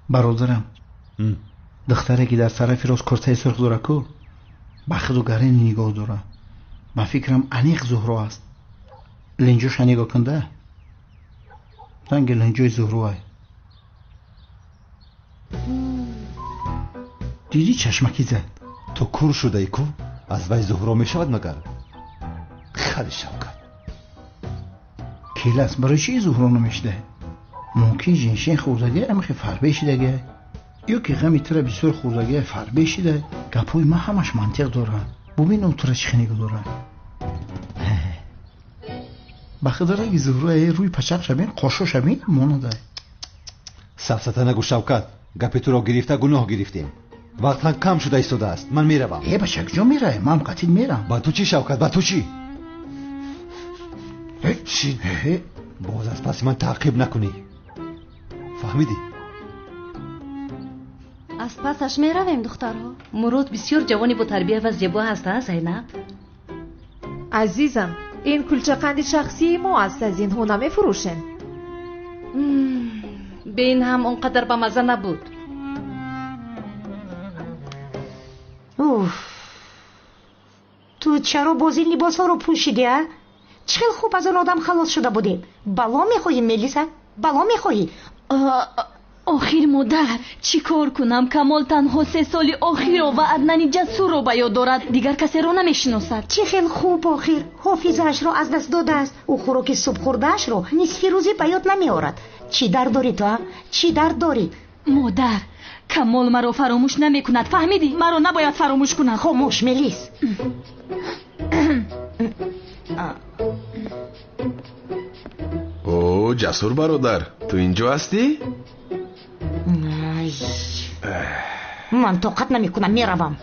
Бародарам, духтаре ки дар тарафи рост куртаи сурх дора ку, ба худу гарини нигоҳ дора. Ба фикрам аниқ Зуҳро аст. Линҷоша нигоҳ кунда. Ранги линҷои Зуҳроай. Дидӣ чашмаки зад? Ту кур шудаи ку? Аз вай Зуҳро мешавад магар? Хали Шавкат. Келас, барои чӣ Зуҳро намешида? Мумкин женшен хӯрдагӣ амхи фарбе шидагӣ, ё ки ғами тура бисёр хӯрдагӣ фарбе шида. Гапҳои ман ҳамаш мантиқ дорад. Бубин ӯ тура чӣ нигоҳ дорад. Ба худ раги Зуҳро рӯи пачақ шабин, қошо шабин монада. Сафсата нагӯ Шавкат, гапи туро гирифта гуноҳ гирифтем. Вақт кам шуда истодааст, ман меравам. Э бача, куҷо меравӣ? Ман қатил мерам. Ба ту чӣ Шавкат, ба ту чӣ? Шин, боз аз паси ман таъқиб накунӣ. Фаҳмидӣ? Аз пасаш меравем, духтарҳо. Мурод бисёр ҷавони ботарбия ва зебо ҳаст, а Зайнаб? Азизам, ин кулчақанди шахсии мо аст, аз инҳо намефурӯшем. Бе ин ҳам он қадар ба мазза набуд. Уф, ту чаро боз ин либосҳоро пӯшидӣ, а? Чӣ хел хуб аз он одам халос шуда будем. Бало мехоҳӣ, Мелиса? Бало мехоҳӣ? Охир модар, чӣ кор кунам? Камол танҳо 3 соли охирро ва Аднани Ҷасурро ба ёд дорад, дигар касеро намешиносад. Чӣ хел хуб охир, ҳофизаашро аз даст додааст. Ӯ хӯроки субҳхӯрдаашро нисфи рӯзӣ ба ёд намеорад. Чӣ дард дорӣ ту, а? Чӣ дард дорӣ? Модар, Камол маро фаромӯш намекунад, фаҳмидӣ? Маро набояд фаромӯш кунад. Хомӯш, Мелис. О, Ҷасур бародар, ту инҷо ҳастӣ? Ман тоқат намекунам, меравам.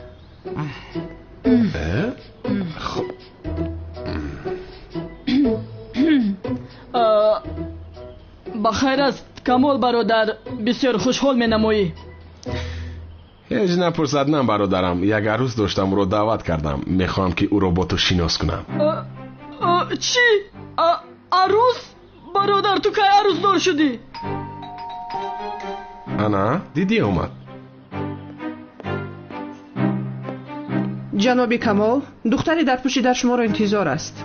Ба хайр аст, Камол бародар, бисёр хушҳол менамоӣ. Ҳеҷ напурс, Аднан бародарам, як арӯс доштам, ӯро даъват кардам. Мехоҳам ки ӯро бо ту шинос кунам. Чӣ? Арӯс? Бародар, ту кай арӯсдор шудӣ? Ана, дидӣ омад. Ҷаноби Камол, духтари дар пушти дар шуморо интизор аст.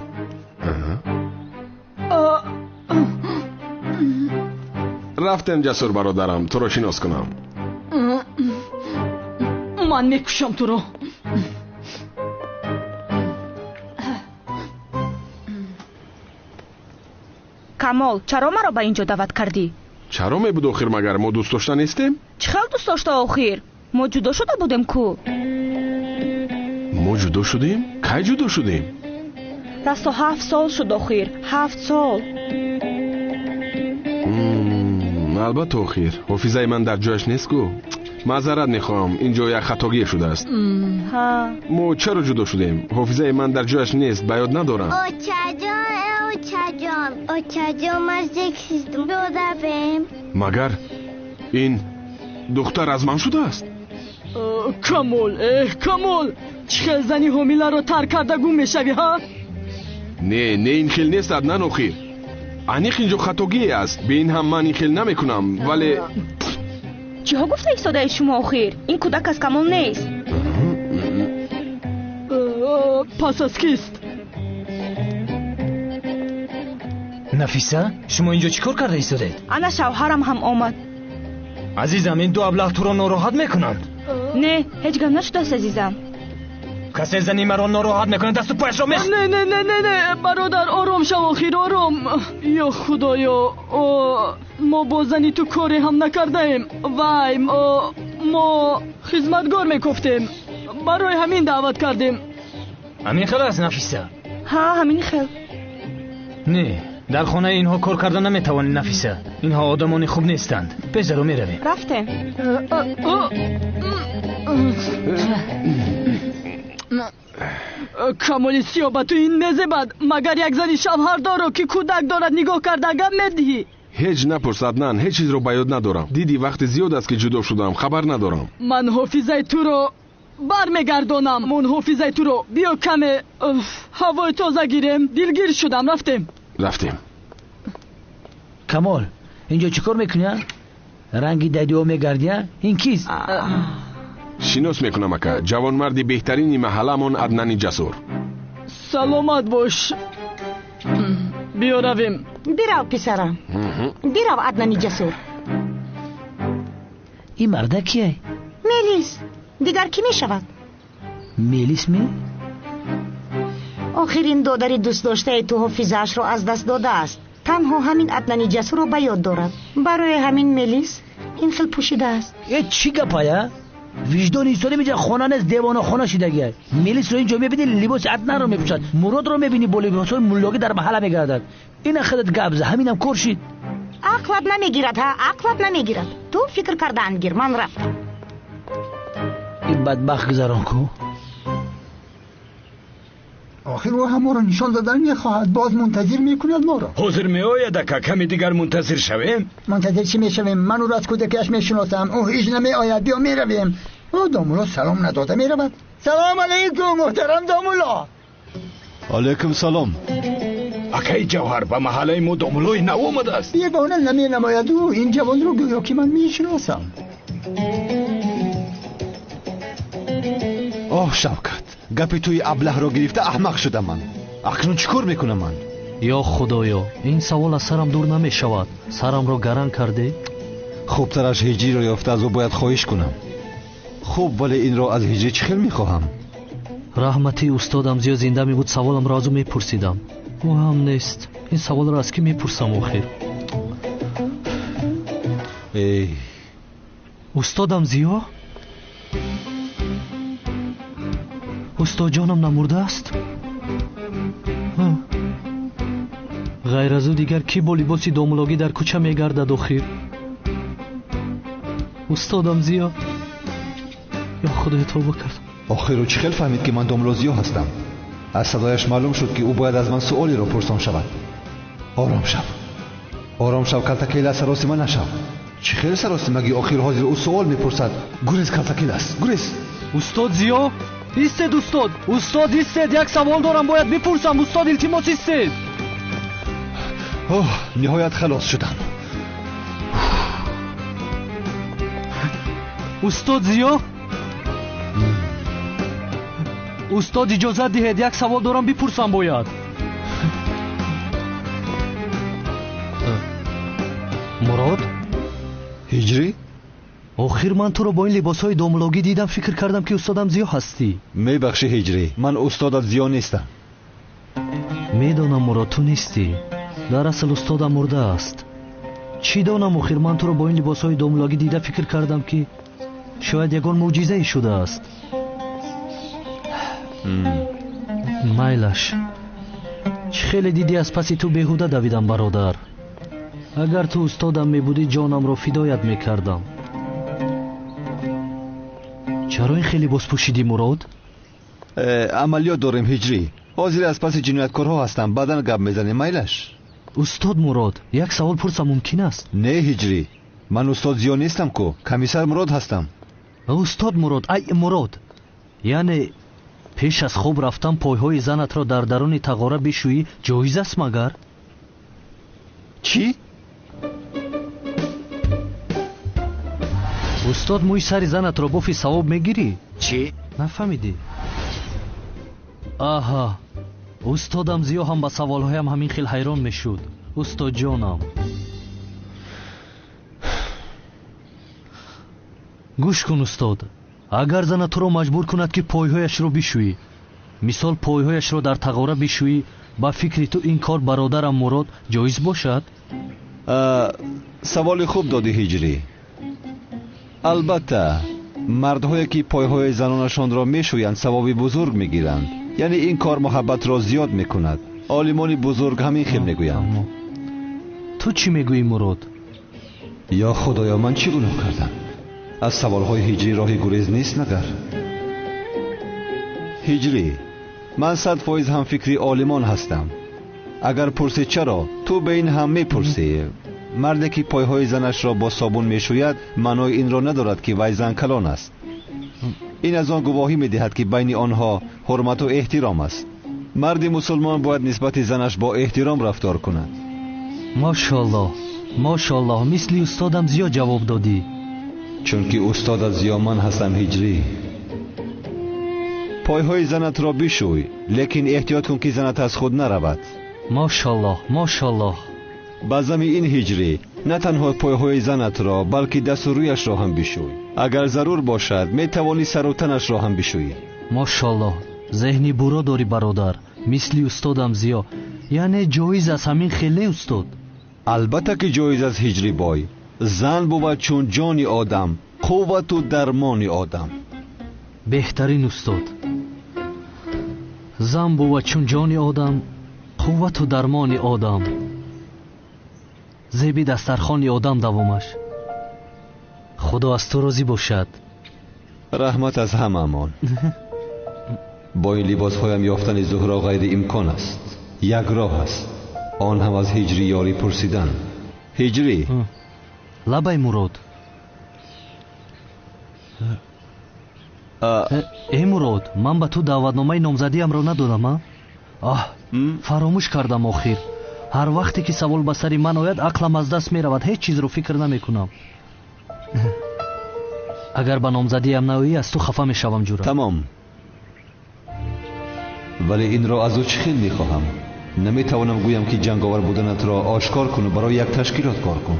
Рафтем, Ҷасур бародарам, туро шинос кунам. Ман мекушам туро. Камол, чаро маро ба инҷо даъват кардӣ? Чаро мебуд охир, магар мо дӯст дошта нестем? Чӣ хел дӯст дошта охир? Мо ҷудо шуда будем ку? Мо ҷудо шудем? Кай ҷудо шудем? Расто 7 сол шуд охир, 7 сол. Албатта охир, ҳофизаи ман дар ҷояш нест ку. Маъзарат мехоҳам, инҷо як хатогие шудааст. Мо чаро ҷудо шудем? Ҳофизаи ман дар ҷояш нест, ба ёд надорам. Очаҷон, очаҷон, очаҷон, ман зик шудам, биёдавем. Магар ин духтар аз ман шудааст? Камол, эҳ Камол, чӣ хел зани ҳомиларо тарк карда гум мешавӣ, ҳа? Не, не, ин хел нест, Аднан охир. Аниқ инҷо хатогие аст. Бе ин ҳам ман ин хел намекунам, вале чиҳо гуфта истодаи шумо охир? Ин кӯдак аз Камол нест. Пас аз кист? Нафиса, шумо инҷо чӣ кор карда истодед? Ана шавҳарам ҳам омад. Азизам, ин ду аблаҳ туро нороҳат мекунанд. Не, ҳеҷ гап нашудааст, азизам. Касе зани маро нороҳат мекунад, дасту пояшро мех. Не, не, не, не, не, бародар, ором шав охир, ором. Ё худоё, мо бо зани ту коре ҳам накардаем. Вай, мо хизматгор мекофтем, барои ҳамин даъват кардем. Ҳамин хел аст, Нафиса? Ҳа, ҳамин хел. Не, дар хонаи инҳо кор карда наметавонӣ, Нафиса. Инҳо одамони хуб нестанд. Пешдаро меравем. Рафтем. Камоли сиёҳ, ба ту ин мезебад. Магар як зани шавҳардорро ки кӯдак дорад нигоҳ карда гап медиҳӣ? Ҳеҷ напурс, Аднан, ҳеҷ чизро ба ёд надорам. Дидӣ вақти зиёд аст ки ҷудо шудам, хабар надорам. Ман ҳофизаи туро бармегардонам. Мон ҳофизаи туро. Биё каме ҳавои тоза гирем. Дилгир шудам, рафтем. Рафтем. Камол, инҷо чӣ кор мекунӣ? Ранги дадио мегардия? Ин кист? Шинос мекунам ака, ҷавонмарди беҳтарини маҳалламон Аднани Ҷасур. Саломат бош. Биё равем. Бирав писарам. Бирав Аднани Ҷасур. Ин марда кие? Мелис. Дигар кӣ мешавад? Мелис ме? Охир ин додари дӯстдоштаи ту ҳофизаашро аз даст додааст. Танҳо ҳамин Аднани Ҷасурро ба ёд дорад. Барои ҳамин Мелис ин хел пӯшидааст. Э чӣ гапая? Виҷдони инсонӣ меҷа хона нест, девонахона шидагия. Мелисро инҷо мебинӣ, либоси Аднанро мепӯшад. Муродро мебинӣ, бо либосҳои муллогӣ дар маҳалла мегардад. Ина худат гап за, ҳаминам кор шид. Ақлат намегирад, ҳа, ақлат намегирад. Ту фикр кардаан гир, ман рафтам. Ин бадбахт гузарон ку. Охир ӯ ҳамаро нишон додан мехоҳад, боз мунтазир мекунад моро. Ҳозир меояд ака, каме дигар мунтазир шавем. Мунтазир чӣ мешавем? Ман ӯро аз кӯдакиаш мешиносам. Ӯ ҳеҷ намеояд. Биё меравем. Ӯ домулло салом надода меравад. Салом алейкум, муҳтарам домулло. Алейкум салом. Акаи Ҷавҳар, ба маҳаллаи мо домуллои нав омадааст. Бегона наменамояд ӯ. Ин ҷавонро гӯё ки ман мешиносам. Оҳ Шавкат, гапи туи аблаҳро гирифта аҳмақ шудам ман. Акнун чӣ кор мекунам ман? Ё Худоё, ин савол аз сарам дур намешавад. Сарамро гаран кардӣ? Хубтараш ҳиҷриро ёфта аз ӯ бояд хоҳиш кунам. Хуб, вале инро аз ҳиҷрӣ чӣ хел мехоҳам? Раҳмати устодам зиё зинда мебуд, саволамро аз ӯ мепурсидам. Ӯ ҳам нест. Ин саволро аз кӣ мепурсам охир? Эй устодам зиё? Устодҷонам намурдааст? Ғайр аз ӯ дигар кӣ бо либоси домулогӣ дар кӯча мегардад охир? Устодам зиё, ё Худоё тавба кардам. Охир ӯ чӣ хел фаҳмид ки ман домуло зиё ҳастам? Аз садояш маълум шуд ки ӯ бояд аз ман суолеро пурсон шавад. Ором шав, ором шав, калтакелас, саросима нашав. Чӣ хел саросимагӣ? Охир ҳозир ӯ суол мепурсад. Гурез калтакелас, гурез. Устод зиё, истед устод, устод истед, як савол дорам, бояд бипурсам. Устод илтимос истед. Оҳ, ниҳоят халос шудам. Устод зиё, устод иҷозат диҳед, як савол дорам бипурсам бояд. Мурод? Ҳиҷрӣ? Охир ман туро бо ин либосҳои домулогӣ дидам, фикр кардам ки устодам зиё ҳастӣ. Мебахшӣ ҳиҷрӣ, ман устодат зиё нестам. Медонам Мурод, ту нестӣ. Дар асл устодам мурдааст. Чӣ донам охир ман туро бо ин либосҳои домулогӣ дида фикр кардам ки шояд ягон мӯъҷизае шудааст. Майлаш, чӣ хеле дидӣ аз паси ту беҳуда давидам бародар. Агар ту устодам мебудӣ ҷонамро фидоят мекардам. Чаро ин хеле либос пӯшидӣ Мурод? Амалиёт дорем ҳиҷрӣ. Ҳозир аз паси ҷинояткорҳо ҳастам, баъдан гап мезанем. Майлаш. Устод Мурод, як савол пурсам мумкин аст? Не ҳиҷрӣ, ман устод зиё нестам ку, комиссар Мурод ҳастам. Устод Мурод, ай Мурод, яъне пеш аз хоб рафтан пойҳои занатро дар даруни тағора бишӯӣ ҷоиз аст магар? Чӣ? Устод, мӯи сари занатро бофи савоб мегирӣ? Чӣ? Нафаҳмидӣ? Аҳа, устодам зиё ҳам ба саволҳоям ҳамин хел ҳайрон мешуд. Устодҷонам, гӯш кун устод, агар зана туро маҷбур кунад ки пойҳояшро бишӯӣ, мисол пойҳояшро дар тағора бишӯӣ, ба фикри ту ин кор бародарам Мурод ҷоиз бошад? Саволи хуб додӣ ҳиҷрӣ. Албатта, мардҳое ки пойҳои занонашонро мешӯянд савоби бузург мегиранд. Яъне ин кор муҳаббатро зиёд мекунад. Олимони бузург ҳамин хел мегӯянд. Ту чӣ мегӯӣ Мурод? Ё Худоё, ман чӣ гуноҳ кардам? Аз саволҳои ҳиҷрӣ роҳи гурез нест магар? Ҳиҷрӣ, ман 100% ҳамфикри олимон ҳастам. Агар пурсӣ чаро, ту ба ин ҳам мепурсӣ. Марде ки пойҳои занашро бо собун мешӯяд, маънои инро надорад ки вай зан калон аст. Ин аз он гувоҳӣ медиҳад ки байни онҳо ҳурмату эҳтиром аст. Марди мусулмон бояд нисбати занаш бо эҳтиром рафтор кунад. Машоаллоҳ, Мошоаллоҳ, мисли устодам зиёд ҷавоб додӣ. Чунки устодат зиё ман ҳастам ҳиҷрӣ. Пойҳои занатро бишӯй, лекин эҳтиёт кун ки занат аз худ наравад. Мошоаллоҳ, мошоаллоҳ. Ба зами ин ҳиҷрӣ на танҳо пойҳои занатро, балки дасту рӯяшро ҳам бишӯй. Агар зарур бошад, метавонӣ сару танашро ҳам бишӯӣ. Мошоаллоҳ, зеҳни буро дорӣ бародар, мисли устодам зиё. Яъне ҷоиз аст ҳамин хеле устод? Албатта ки ҷоиз аст ҳиҷрӣ бой. Зан бувад чун ҷони одам, қуввату дармони одам. Беҳтарин устод. Зан бувад чун ҷони одам, қуввату дармони одам. Зеби дастархони одам давомаш. Худо аз ту розӣ бошад. Раҳмат аз ҳамаамон. Бо ин либосҳоям ёфтани Зуҳро ғайриимкон аст. Як роҳ аст, он ҳам аз ҳиҷрӣ ёрӣ пурсидан. Ҳиҷрӣ. Лабай Мурод. Э Мурод, ман ба ту даъватномаи номзадиамро надодам, а? Аҳ, фаромӯш кардам охир. Ҳар вақте ки савол ба сари ман ояд, ақлам аз даст меравад, ҳеҷ чизро фикр намекунам. Агар ба номзадиам наоӣ, аз ту хафа мешавам ҷура. Тамом. Вале инро аз ӯ чӣ хел мехоҳам? Наметавонам гӯям ки ҷанговар буданатро ошкор куну барои як ташкилот кор кун.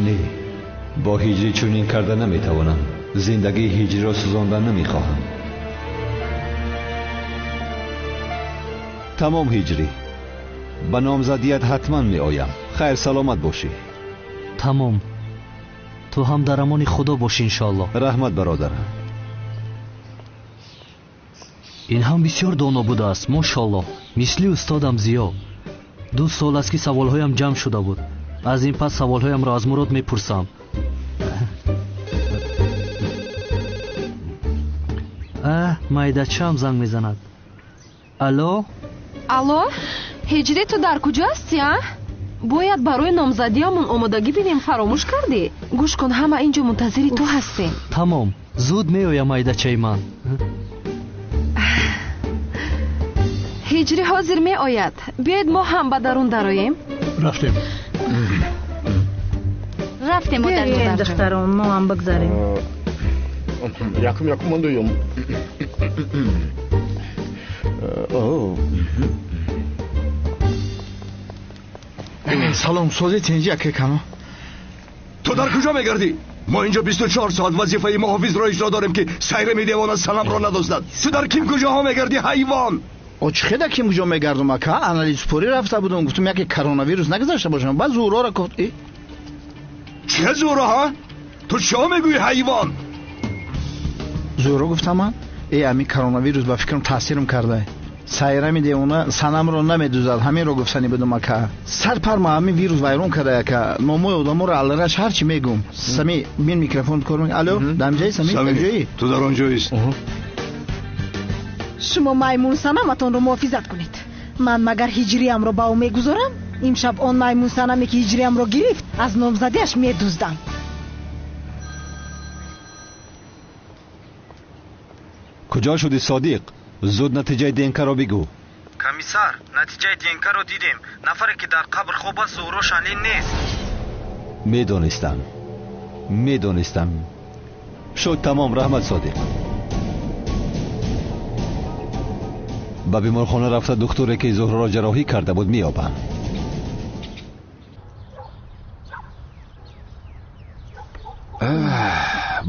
Не, бо ҳиҷрӣ чунин карда наметавонам. Зиндагии ҳиҷриро сӯзондан намехоҳам. Тамом ҳиҷрӣ, ба номзадият ҳатман меоям. Хайр, саломат бошӣ. Тамом, ту ҳам дар амони Худо бош иншоаллоҳ. Раҳмат бародар. Ин ҳам бисёр доно будааст, мошоаллоҳ, мисли устодам зиё. 2 сол аст ки саволҳоям ҷамъ шуда буд. Аз ин пас саволҳоямро аз Мурод мепурсам. Майдачаам занг мезанад. Алло? Алло, ҳиҷрӣ, ту дар куҷо ҳастӣ, а? Бояд барои номзадиамон омодагӣ бинем, фаромӯш кардӣ? Гӯш кун, ҳама инҷо мунтазири ту ҳастем. Тамом, зуд меоям майдачаи ман. Ҳиҷрӣ ҳозир меояд. Биёед мо ҳам ба дарун дароем. Рафтем. Рафтем, модарҷон. Духтарон, мо ҳам бигзарем. Якум, якум, ман дуюм. Салом, сози тинҷи ака кано. Ту дар куҷо мегардӣ? Мо инҷо 24 соат вазифаи муҳофизро иҷро дорем ки сайрами девона Санамро надоздад. Ту дар ким куҷоҳо мегардӣ, ҳайвон? Чӣ ким куҷо мегардум ака? Анализпурӣ рафта будум, гуфтум яке коронавирус нагузашта бошам. Баъд Зуҳроро гуфт. Чӣ Зуҳро, ҳа? Ту чӣ мегӯӣ, ҳайвон? Зуҳро гуфтам ман, ами коронавирус ба фикрам таъсирам карда. Сайрами девона Санамро намедузад, ҳаминро гуфтанӣ будум ака. Сарпарма ҳамин вирус вайрон карда ака. Номои одаморо аллараш ҳарчи мегӯм. Сами, бин микрофон кор мекунӣ. Алло, дар ҷои Сами? Ҷои? Ту дар он ҷоист. Шумо маймун Санаматонро муҳофизат кунед. Ман магар ҳиҷриямро ба ӯ мегузорам? Имшаб он маймун Санаме ки ҳиҷриямро гирифт, аз номзадиаш медуздам. Куҷо шудӣ Содиқ? Зуд натиҷаи ДНК-ро бигӯ. Комиссар, натиҷаи ДНК-ро дидем. Нафаре ки дар қабр хоб аст, Зуҳро Шанлин нест. Медонистам, медонистам. Шуд тамом, раҳмат Содиқ. Ба беморхона рафта духтуре ки Зуҳроро ҷарроҳӣ карда буд меёбам.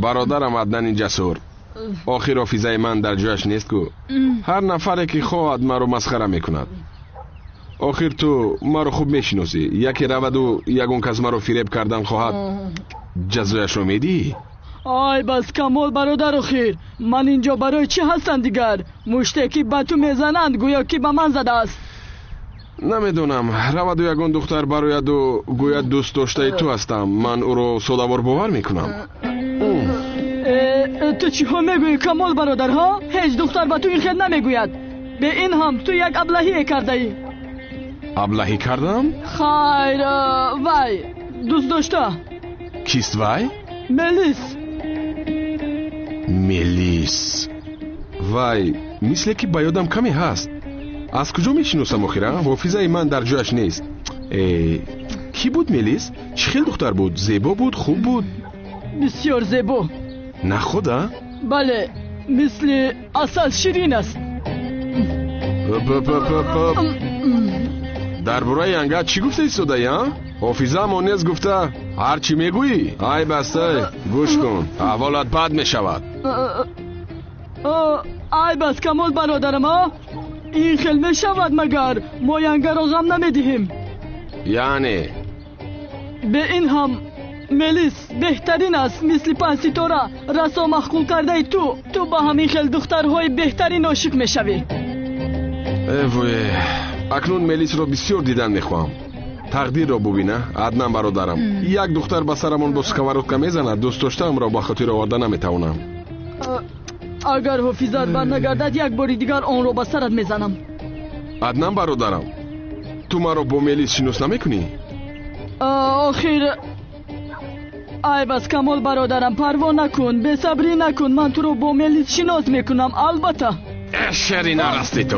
Бародарам Аднани ҷасур, охир ҳофизаи ман дар ҷояш нест ку. Ҳар нафаре ки хоҳад маро масхара мекунад. Охир ту маро хуб мешиносӣ. Яке раваду ягон кас маро фиреб кардан хоҳад, ҷазояшро медиҳӣ? Ай бас Камол бародар, охир ман инҷо барои чӣ ҳастам дигар? Муште ки ба ту мезананд, гӯё ки ба ман задааст. Намедонам, раваду ягон духтар барояду гӯяд дӯст доштаи ту ҳастам, ман ӯро содавор бовар мекунам. Ту чиҳо мегӯӣ Камол бародар, ҳо? Ҳеҷ духтар ба ту ин хел намегӯяд. Бе ин ҳам ту як аблаҳие кардаӣ. Аблаҳӣ кардам? Хайр, вай дӯст дошта. Кист вай? Мелис. Мелис. Вай, мисле ки ба ёдам каме ҳаст. Аз куҷо мешиносам охира? Ҳофизаи ман дар ҷояш нест. Кӣ буд Мелис? Чӣ хел духтар буд? Зебо буд, хуб буд? Бисёр зебо. На худа? Бале, мисли асал ширин аст. П. Дар бораи янга чӣ гуфта истодаи, а? Ҳофизаам он нест гуфта, ҳар чӣ мегӯӣ? Ай бастай, гӯш кун, аҳволат бад мешавад. Айб аст, Камол бародарам, а? Ин хел мешавад магар? Мо янгаро ғам намедиҳем. Яъне? Бе ин ҳам Мелис беҳтарин аст, мисли панҷситора, расо маъқул кардаи ту. Ту ба ҳамин хел духтарҳои беҳтарин ошиқ мешавӣ. Эвуе, акнун Мелисро бисёр дидан мехоҳам. Тақдирро бубина, Аднан бародарам. Як духтар ба сарамон бо сковородка мезанад, дӯст доштаамро ба хотир оварда наметавонам. Агар ҳофизат барнагардад, як бори дигар онро ба сарат мезанам. Аднан бародарам, ту маро бо Мелис шинос намекунӣ? Охир айб аст, Камол бародарам, парво накун, бесабрӣ накун, ман туро бо Мелис шинос мекунам, албатта. Э, шери нарасти ту.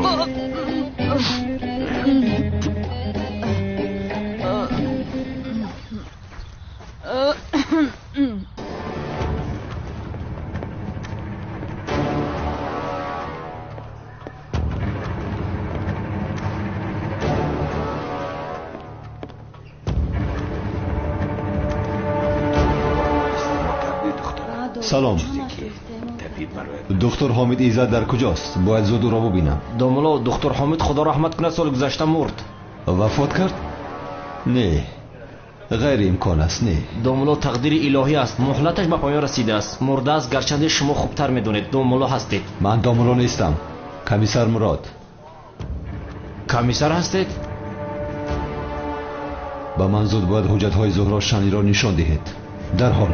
Салом. Доктор Ҳомид Иззат дар куҷост? Бояд зуд ӯро бубинам. Домулло, доктор Ҳомид худо раҳмат кунад, соли гузашта мурд. Вафот кард? Не, ғайриимкон аст, не. Домулло, тақдири илоҳӣ аст, муҳлаташ ба поён расидааст. Мурдааст, гарчанде шумо хубтар медонед, домулло ҳастед. Ман домулло нестам, комиссар Мурод. Комиссар ҳастед? Ба ман зуд бояд ҳуҷҷатҳои Зуҳро Шаниро нишон диҳед. Дарҳол.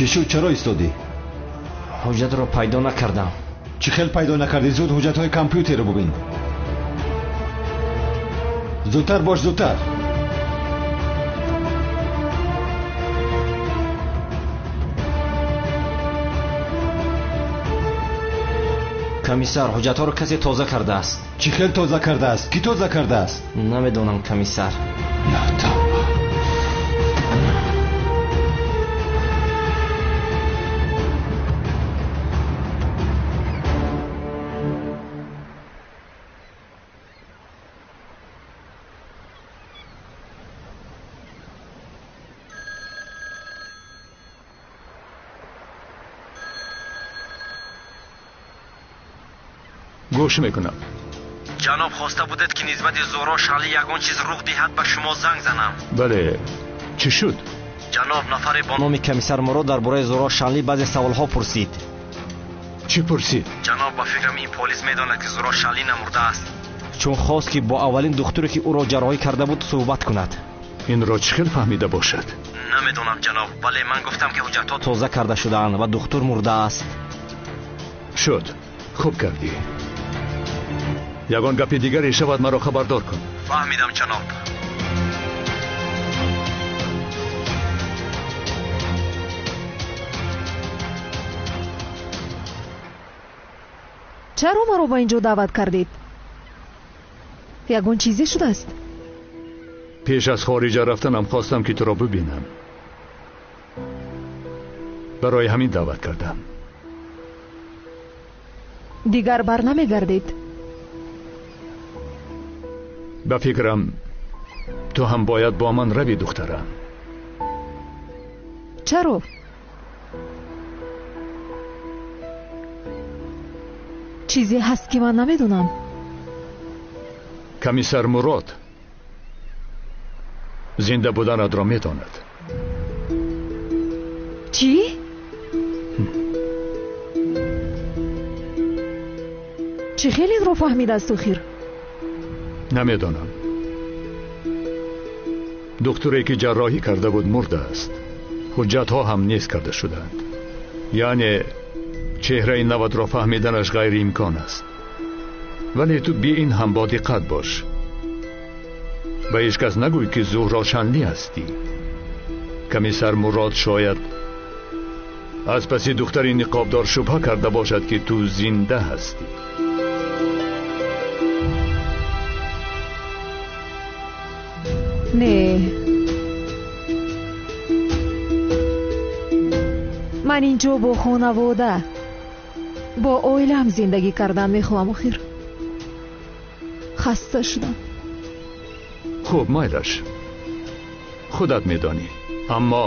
Чӣ шуд? Чаро истодӣ? Ҳуҷҷатро пайдо накардам. Чӣ хел пайдо накардӣ? Зуд ҳуҷҷатҳои компютерро бубин. Зудтар бош, зудтар. Комиссар, ҳуҷҷатҳоро касе тоза кардааст. Чӣ хел тоза кардааст? Кӣ тоза кардааст? Намедонам, комиссар. Ё тавба. Гӯш мекунам. Ҷаноб, хоста будед, ки нисбати Зуҳро Шанли ягон чиз рух диҳад, ба шумо занг занам. Бале, чӣ шуд? Ҷаноб, нафаре бо номи комиссар Мурод дар бораи Зуҳро Шанли баъзе саволҳо пурсид. Чӣ пурсид? Ҷаноб, ба фикрам ин полис медонад, ки Зуҳро Шанли намурдааст. Чун хост, ки бо аввалин духтуре, ки ӯро ҷарроҳӣ карда буд, суҳбат кунад. Инро чӣ хел фаҳмида бошад? Намедонам, ҷаноб, вале ман гуфтам, ки ҳуҷҷатҳо тоза карда шудаанд ва духтур мурдааст. Шуд, хуб кардӣ. Ягон гапи дигаре шавад, маро хабардор кун. Фаҳмидам, ҷаноб. Чаро маро ба ин ҷо даъват кардед? Ягон чизе шудааст? Пеш аз хориҷа рафтанам хостам, ки туро бубинам. Барои ҳамин даъват кардам. Дигар бар намегардед? Ба фикрам, ту ҳам бояд бо ман равӣ, духтарам. Чаро? Чизе ҳаст, ки ман намедонам. Комиссар Мурод зинда буданатро медонад. Чӣ? Чӣ хел инро фаҳмидааст охир? Намедонам. Духтуре, ки ҷарроҳӣ карда буд, мурдааст. Ҳуҷҷатҳо ҳам нест карда шудаанд. Яъне чеҳраи наватро фаҳмиданаш ғайриимкон аст. Вале ту би ин ҳам бодиққат бош. Ба ҳеҷ кас нагӯй ки Зуҳро Шанлӣ ҳастӣ. Комиссар Мурод шояд аз паси духтари ниқобдор шубҳа карда бошад ки ту зинда ҳастӣ. Не, ман инҷо бо хонавода, бо оилаам зиндагӣ кардан мехоҳам. Охир хаста шудам. Хуб, майлаш, худат медонӣ, аммо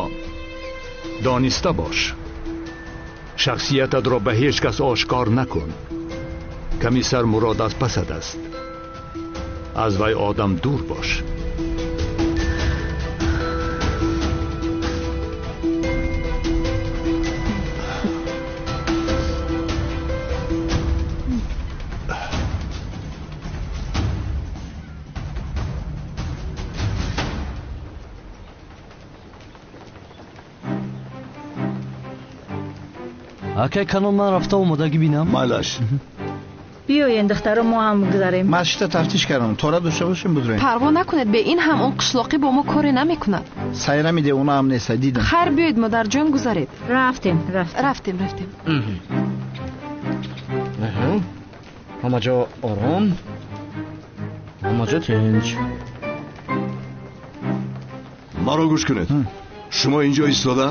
дониста бош, шахсиятатро ба ҳеҷ кас ошкор накун. Комиссар Мурод аз пасат аст, аз вай одам дур бош. Акай канон, ман рафта омодагӣ бинам. Майлаш. Биёен, духтаро, мо ҳам гузарем. Ман шита тафтиш кардам, тора дошта бошем, будроем. Парво накунед, бе ин ҳам он қишлоқӣ бо мо коре намекунад. Сайрами девона ҳам нест, дидам. Хайр, биёед, модарҷон, гузаред. Рафтем, рафтем, рафтем. Ҳама ҷо ором, ҳама ҷо тинч. Маро гӯш кунед. Шумо инҷо истода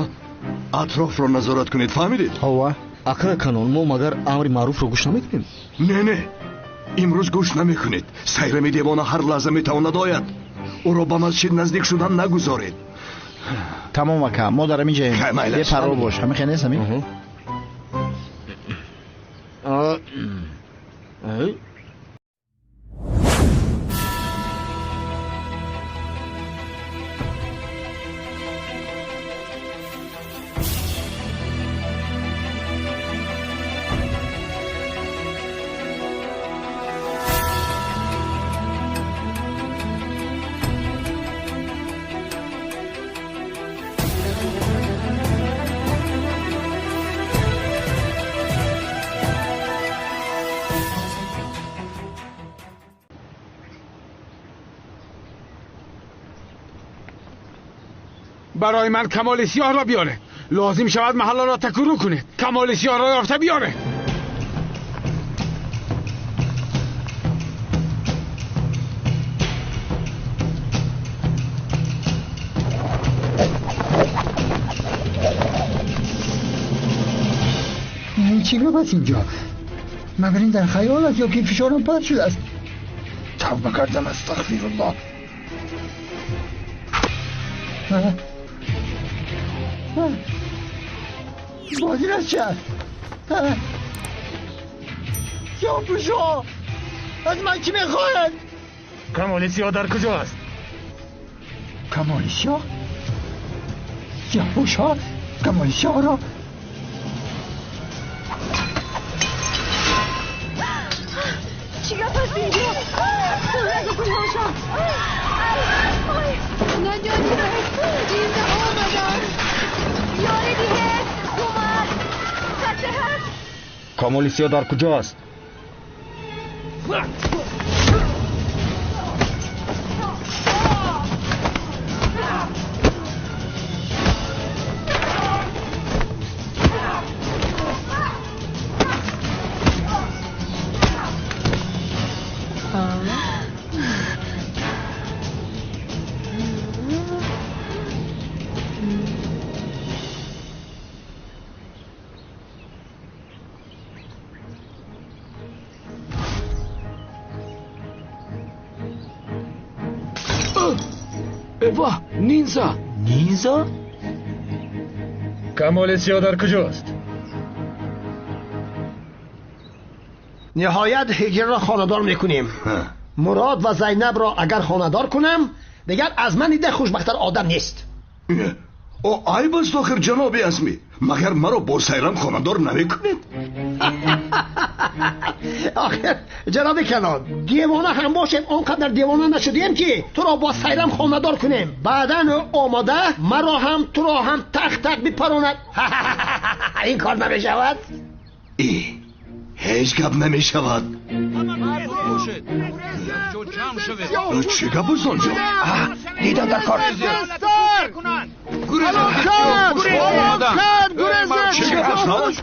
атрофро назорат кунед, фаҳмидед? Ҳова. Акай канон, мо магар амри маъруфро гӯш намекунем? Не, не, имрӯз гӯш намекунед. Сайрами девона ҳар лаҳза метавонад ояд. Ӯро ба масҷид наздик шудан нагузоред. Тамом, ака, мо дар ҳамин ҷаем. Бепарво бош, ҳамин хел нест, ҳамин? برای من کمال سیاه را بیاره. لازم شود محله را تکرو کنه. کمال سیاه را یافته بیاره. این چی گفت اینجا؟ مگر این در خیال است یا که فشارم پرت شده است؟ توبه کردم، استغفر الله. بازی از چه است؟ سیاه‌پوشا از من چی میخواهد؟ کمال سیاه در کجا است؟ کمال سیاه؟ سیاه‌پوشا کمال سیاه را چی گفت است اینجا؟ نجات دهید، آمدن، یاری دیهید، کمک، کسی هست؟ کامال سیاه در کجاست؟ وا، نینزا. نینزا؟ کمال سیاه در کجاست؟ نهایت هجر را خانه‌دار میکنیم. مراد و زینب را اگر خانه‌دار کنم دیگر از من دیده خوشبخت‌تر آدم نیست. او عیب است آخر جناب عظمی، مگر مرا با سیرم خانه‌دار نمیکنید؟ آخر جناب کلان، دیوانه هم باشیم آنقدر دیوانه نشدیم که تو را با سیرم خانه‌دار کنیم، بعدا آماده مرا هم تو را هم تخت تخت بپراند. این کار نمیشود. ای هیچ گپ نمیشود. Чӣ гап Бӯстонҷон? Дидам дар кор. Чӣ гап аст?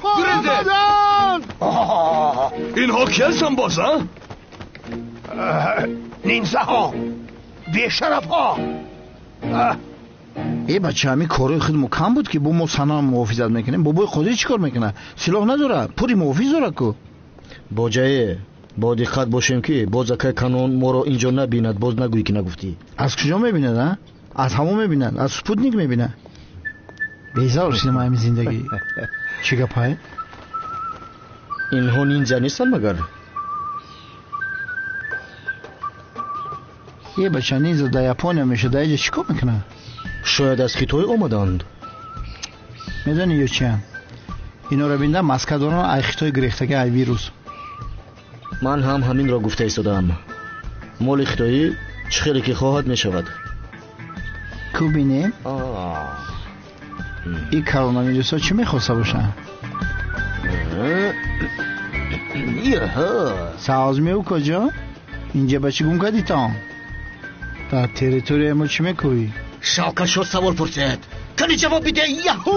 Инҳо ки ҳастанд боз, а? Ниндзаҳо, бешарафҳо. Э бача, ҳамин корои худ мо кам буд, ки бо мо санам муҳофизат мекунем. Бобои қодир чӣ кор мекунад? Силоҳ надорад, пури муҳофиз дорад ку. Боҷае, бо диққат бошем, ки боз акай Канон моро инҷо набинад, боз нагӯӣ, ки нагуфтӣ. Аз куҷо мебинад, а? Аз ҳаво мебинад, аз спутник мебинад. Безор шудем ҳамин зиндагӣ. Чӣ гапае? Инҳо ниндзя нестанд магар? Е бача, ниндзя дар Япония мешавад, дар инҷа чӣ кор мекунад? Шояд аз Хитой омаданд. Медонӣ ё чиянд? Инора бинда маска доранд, ай Хитой гирехтаги, ай вирус. Ман ҳам ҳаминро гуфта истодаам. Моли хитоӣ чӣ хеле ки хоҳад мешавад. Ку бинем? Ин коронавирусҳо чӣ мехоста бошанд? Саозмеу куҷо? Инҷа ба чӣ гум кардитон? Дар территорияи мо чӣ мекӯӣ? Шавкат шуд савол пурсид. Кани ҷавоб биде, яҳу!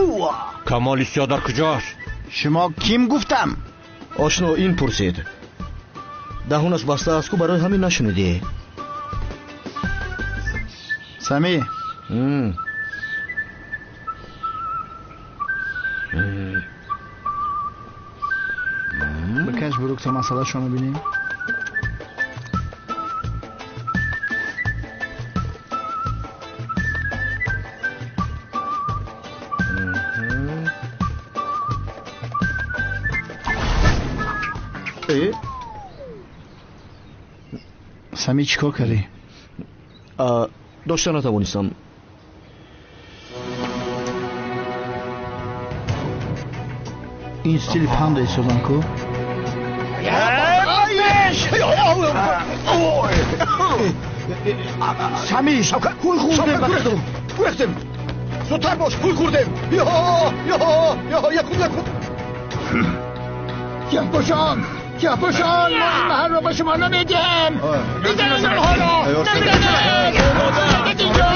Камоли сиёҳ дар куҷост? Шумо ким гуфтам? Ошно ин пурсид. Даҳонаш баста аст ку, барои ҳамин нашунидӣ. Сами. Бикаш бурук та масъалашонро бинем. Сами, чӣ кор кардӣ? Дошта натавонистам. Ин стили панда истодам ку? Сами, ҳуй хӯрдем, гурехтем. Зудтар бош, ҳуй хӯрдем. Якум, якум. Сиёҳпӯшон, сиёҳпӯшон, мо ин маҳалро ба шумо намедиҳем. Бизанед онҳоро, намедиҳем. Инҷо.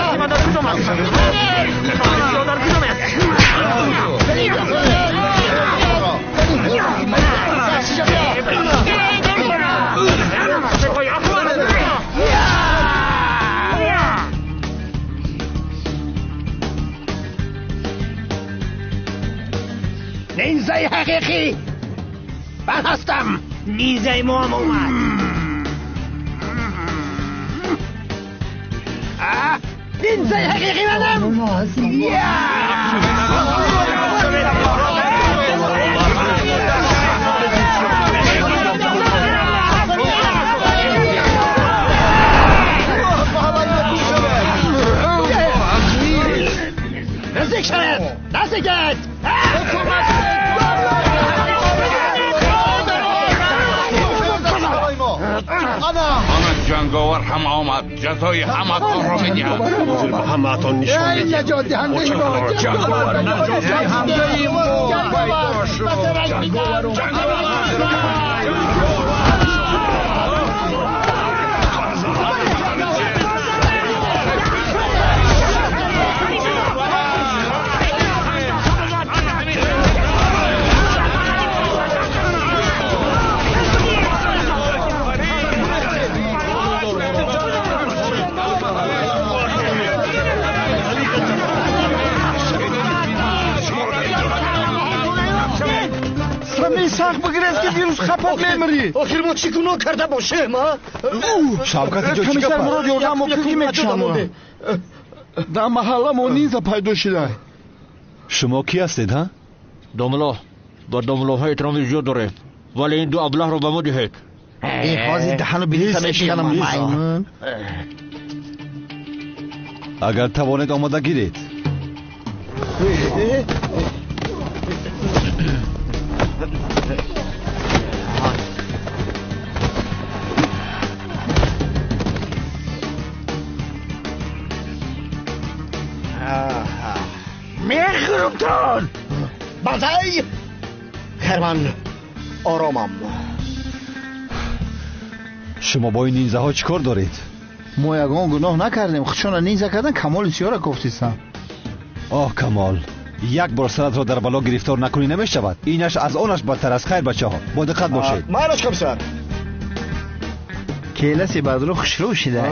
Ниндзаи ҳақиқӣ ман ҳастам. Ниндзаи мо ҳам омад. Ниндзаи ҳақиқӣ манам. Наздик шавед, наздикет. Ана ҷанговар ҳам омад, ҷазои ҳаматонро медиҳад. Ҳозир ба ҳамаатон нишон медиҳам. Наҷотдиҳандаи мо, ҷанговар, наҷотдиҳандаи мо пайдо шуд. Сахт бигирез, ки вирус хапок мемирӣ. Охир мо чӣ гуноҳ карда бошем, а? Шавкат, инҷо чӣ гап? Комиссар Мурод, ёрдам мо ки мекушам. Дар маҳалла мо ниндза пайдо шуда. Шумо кӣ ҳастед, ҳа? Домло, ба домлоҳо эҳтироми зиёд дорем, вале ин ду аблаҳро ба мо диҳед. Э, ҳозир даҳану билита мешиканам, маймун. Агар тавонед, омода гиред. Мехӯрумтон! Базай! Херман, оромам. Шумо бо ин нинзаҳо чӣ кор доред? Мо ягон гуноҳ накардем. Худшонро нинза кардан Камоли Сиёра кофтистам. Оҳ, Камол, як бор саратро дар бало гирифтор накунӣ намешавад. Инаш аз онаш бадтар аст. Хайр, бачаҳо, бо диққат бошед. Майлаш, комиссар. Келаси бадру хушрӯ шида.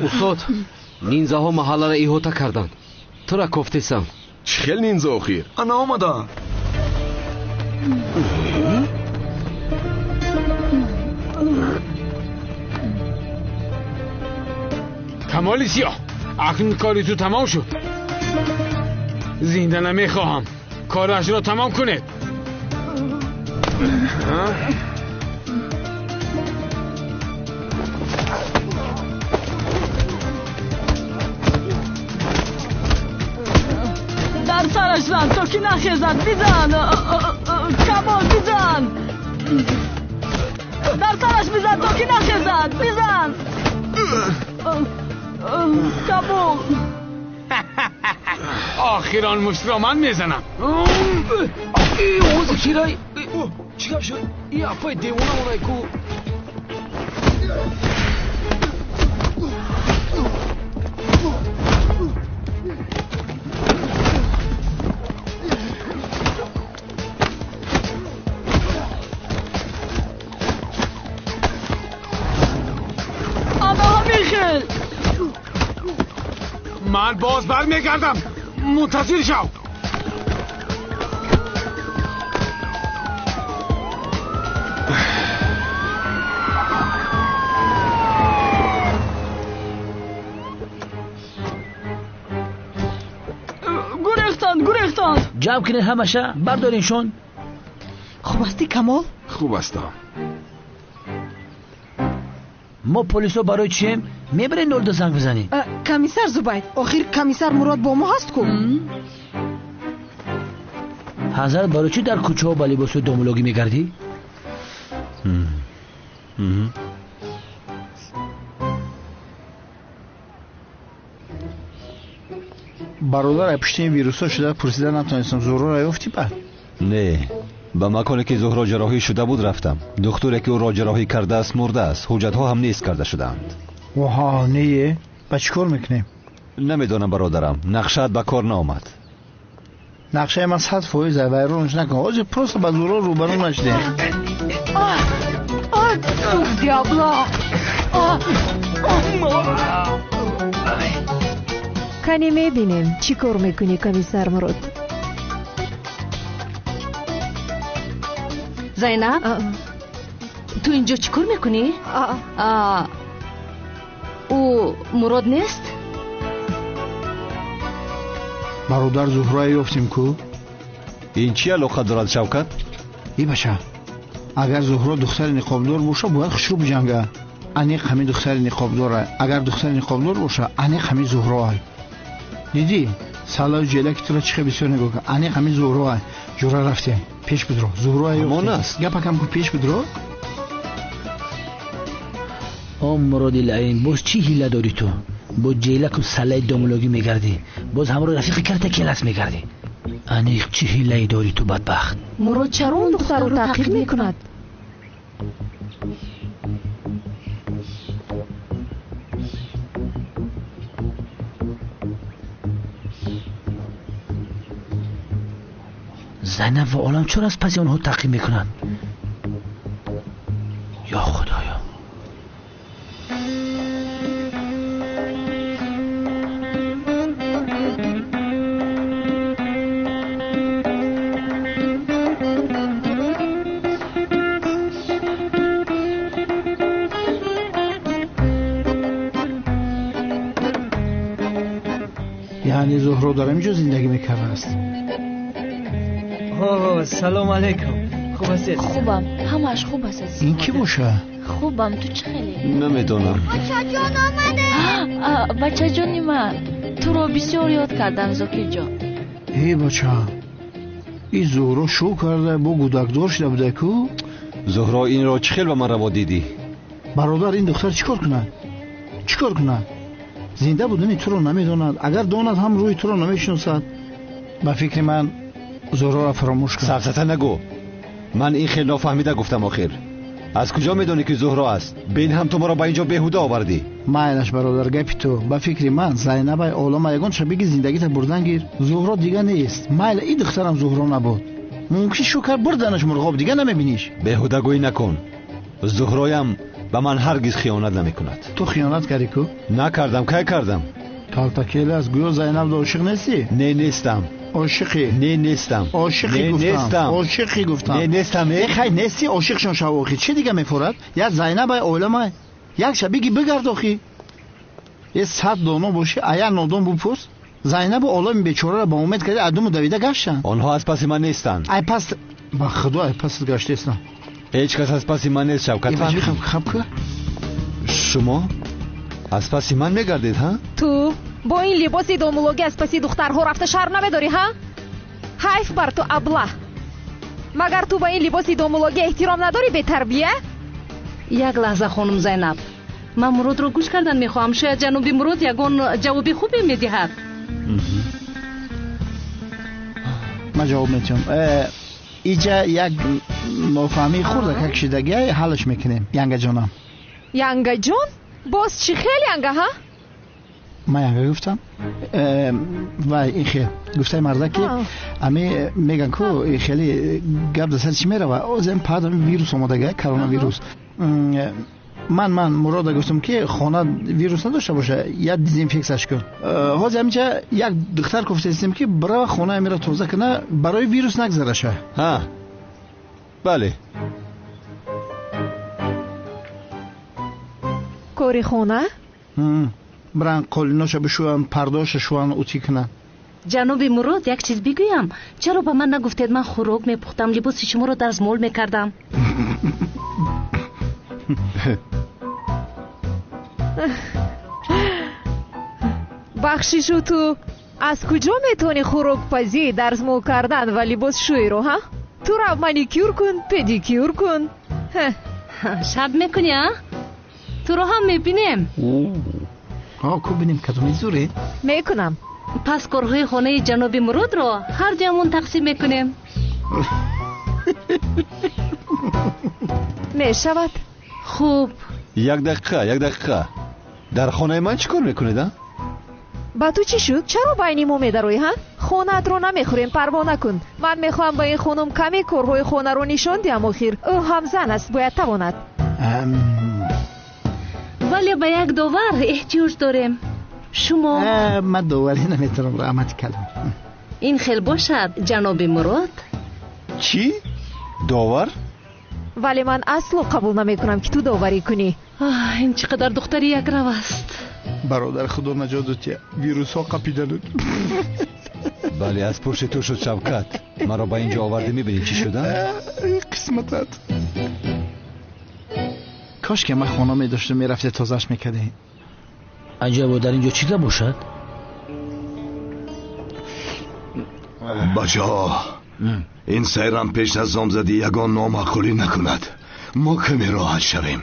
Устод, нинзаҳо маҳалларо иҳота карданд. Тура кофтесам. Чӣ хел нинза охир? Ана омаданд. Камоли Сиёҳ, акнун кори ту тамом шуд. Зинда намехоҳам. Корашро тамом кунед. Дар сараш зан то ки нахезад. Бизан, Камол, бизан. Дар сараш бизан то ки нахезад. Бизан, Камол. Охир он муштро ман мезанам. Ози кирай, чӣ гап шуд? И апай девона онай ку. Ана ҳамин хел. Ман боз бармегардам. Мунтазир шав. Гурехтанд, гурехтанд. Ҷамъ кунед ҳамаша, бардориншон. Хуб ҳастӣ, Камол? Хуб ҳастам. Мо полисо барои чием? Мебарем нолда занг бизанем. Комиссар Зубайд, охир комиссар Мурод бо мо ҳаст ку? Ҳазрат, барои чӣ дар кӯчаҳо ба либосҳои домулогӣ мегардӣ? Бародар, ай пушти ин вирусҳо шуда пурсида натонистам. Зуҳроро ёфтӣ баъд? Не, ба маконе ки Зуҳро ҷарроҳӣ шуда буд рафтам. Духтуре ки ӯро ҷарроҳӣ кардааст мурдааст. Ҳуҷҷатҳо ҳам нест карда шудаанд. Оҳо, не, ба чӣ кор мекунем? Намедонам, бародарам, нақшаат ба кор наомад. Нақшаи ман 100% вайронш накун. Ҳозир просто ба Зуҳро рӯбарӯ нашудем. Диабла! Кане мебинем, чӣ кор мекунӣ, комиссар Мурод. Зайнаб, ту инҷо чӣ кор мекунӣ? Ӯ Мурод нест? Бародар, Зуҳрое ёфтем ку? Ин чӣ алоқа дорад, Шавкат? И бача, агар Зуҳро духтари ниқобдор боша, бояд хушрӯ биҷанга. Аниқ ҳамин духтари ниқобдора. Агар духтари ниқобдор боша, аниқ ҳамин Зуҳроа. Дидӣ, салаю ҷелаки туро чӣ хел бисёр нигоҳ кард. Аниқ ҳамин Зуҳроа. Ҷура рафтем, пеш бидро. Зуҳроа ёфтем. Ҳамон аст. Гапакам ку, пеш бидро. О, Муроди лаин, боз чӣ ҳила дорӣ ту? Бо ҷелаку салаи домулогӣ мегардӣ, боз ҳамроҳ рафиқи карта келас мегардӣ. Аниқ чӣ ҳилае дорӣ ту, бадбахт? Мурод чаро он духтарро таъқиб мекунад? Зайнаб ва Олам чаро аз паси онҳо таъқиб мекунанд? Ё Худоё! Яъне Зуҳро дар ҳамин ҷо зиндагӣ мекардааст. Салом алейкум, хуб ҳастед? Хубам, ҳамааш хуб аст, азиз. Ин кӣ боша? Хубам, ту чӣ хеле? Намедонам. Бачаҷон омада. Бачаҷони ман, туро бисёр ёд кардам, Зокирҷон. Эй бача, ин Зуҳро шӯ карда, бо гудакдор шуда буда ку? Зуҳро, инро чӣ хел ба ман раво дидӣ? Бародар, ин духтар чӣ кор кунад? Чӣ кор кунад? Зинда будани туро намедонад. Агар донад ҳам рӯи туро намешиносад. Ба фикри ман Зуҳроро фаромӯш кун. Сафсата нагӯ. Ман ин хел нофаҳмида гуфтам охир. Аз куҷо медонӣ ки Зуҳро аст? Бин ҳам ту маро ба инҷо беҳуда овардӣ. Майлаш бародар, гапи ту. Ба фикри ман Зайнабай олама ягон шабеги зиндагита бурдан гир. Зуҳро дига нест. Майла и духтарам Зуҳро набуд. Мумкин шукар бурданаш мурғоб, дига намебиниш. Беҳудагӯӣ накун. Зуҳроям ба ман ҳаргиз хиёнат намекунад. Ту хиёнат кардӣ ку? Накардам, кай кардам? Калтакел аст, гӯё Зайнаб ошиқ нестӣ? Не, нестам. Ошиқӣ? Не, нестам. Ошиқӣ гуфтам. Ошиқӣ гуфтам. Не, нестам. Э, хай нестӣ, ошиқшон шав охи. Чӣ дига мефорад? Як Зайнабай оиламай. Як шабиги бигард охи. Е 100 доно бошӣ, а як нодон бупурс. Зайнабу олами бечораро ба умед карди адуму давида гаштанд. Онҳо аз паси ман нестанд. Ай пас ба худо ай пасат гаштаестам. Ҳеҷ кас аз паси ман нест, Шавкат. Хаб ку? Шумо аз паси ман мегардед, ҳа? Ту бо ин либоси домулогӣ аз паси духтарҳо рафта шарм намедорӣ, ҳа? Ҳайф бар ту, аблаҳ! Магар ту ба ин либоси домулогӣ эҳтиром надорӣ, бетарбия? Як лаҳза, хонум Зайнаб, ман Муродро гӯш кардан мехоҳам. Шояд ҷаноби Мурод ягон ҷавоби хубе медиҳад. Ман ҷавоб метиҳам. Иҷа як нофаҳмии хурда как шидагия ҳаллаш мекунем, янгаҷонам. Янгаҷон? Боз чӣ хел янга, ҳа? Ман янга гуфтам. Вай, ин хел гуфтаи марда ки ами меган ку хеле гап дар сар чӣ мерава? Озем пад вирус омадага, коронавирус. Ман Мурода гуфтам ки хона вирус надошта боша, як дезинфексияш кун. Ҳозир ҳаминҷа як духтар гуфтаистем ки бирава хонаи амира тоза куна, барои вирус нагзараша. Ҳа, бале. Кори хона? Биран қолиноша бишӯянд, пардоша шӯянд, утӣ кунанд. Ҷаноби Мурод, як чиз бигӯям. Чаро ба ман нагуфтед? Ман хӯрок мепухтам, либоси шуморо дарзмол мекардам. Бахшишу, ту аз куҷо метавонӣ хӯрокпазӣ, дарзмол кардан ва либосшӯиро, ҳа? Ту рав маникюр кун, педикюр кун. Шарт мекунӣ, а? Туро ҳам мебинем. Ку бинем кадоми зуре? Мекунам. Пас корҳои хонаи ҷаноби Муродро ҳар дуямон тақсим мекунем. Мешавад. Хуб. Як дақиқа, як дақиқа. Дар хонаи ман чӣ кор мекунед, а? Ба ту чӣ шуд? Чаро байни мо медароӣ, ҳа? Хонаатро намехӯрем, парво накун. Ман мехоҳам ба ин хонум каме корҳои хонаро нишон диҳам охир. Ӯ ҳам зан аст, бояд тавонад. Вале ба як довар эҳтиёҷ дорем. Шумо? Ман доварӣ наметавонам, раҳмати калом. Ин хел бошад, ҷаноби Мурод. Чӣ? Довар? Вале ман асло қабул намекунам ки ту доварӣ кунӣ. Ин чӣ қадар духтари якрав аст. Бародар, худо наҷот дод, вирусҳо қапидануд. Бале, аз пушти ту шуд, Шавкат. Маро ба инҷо овардӣ, мебинӣ чӣ шудам? Қисматат. Кош ки ман хона медоштам, мерафте тозааш мекардем. Аҷабо, дар инҷо чӣ гап бошад? Бачаҳо, ин сайрам пеш аз номзадӣ ягон номаъқулӣ накунад. Мо каме роҳат шавем.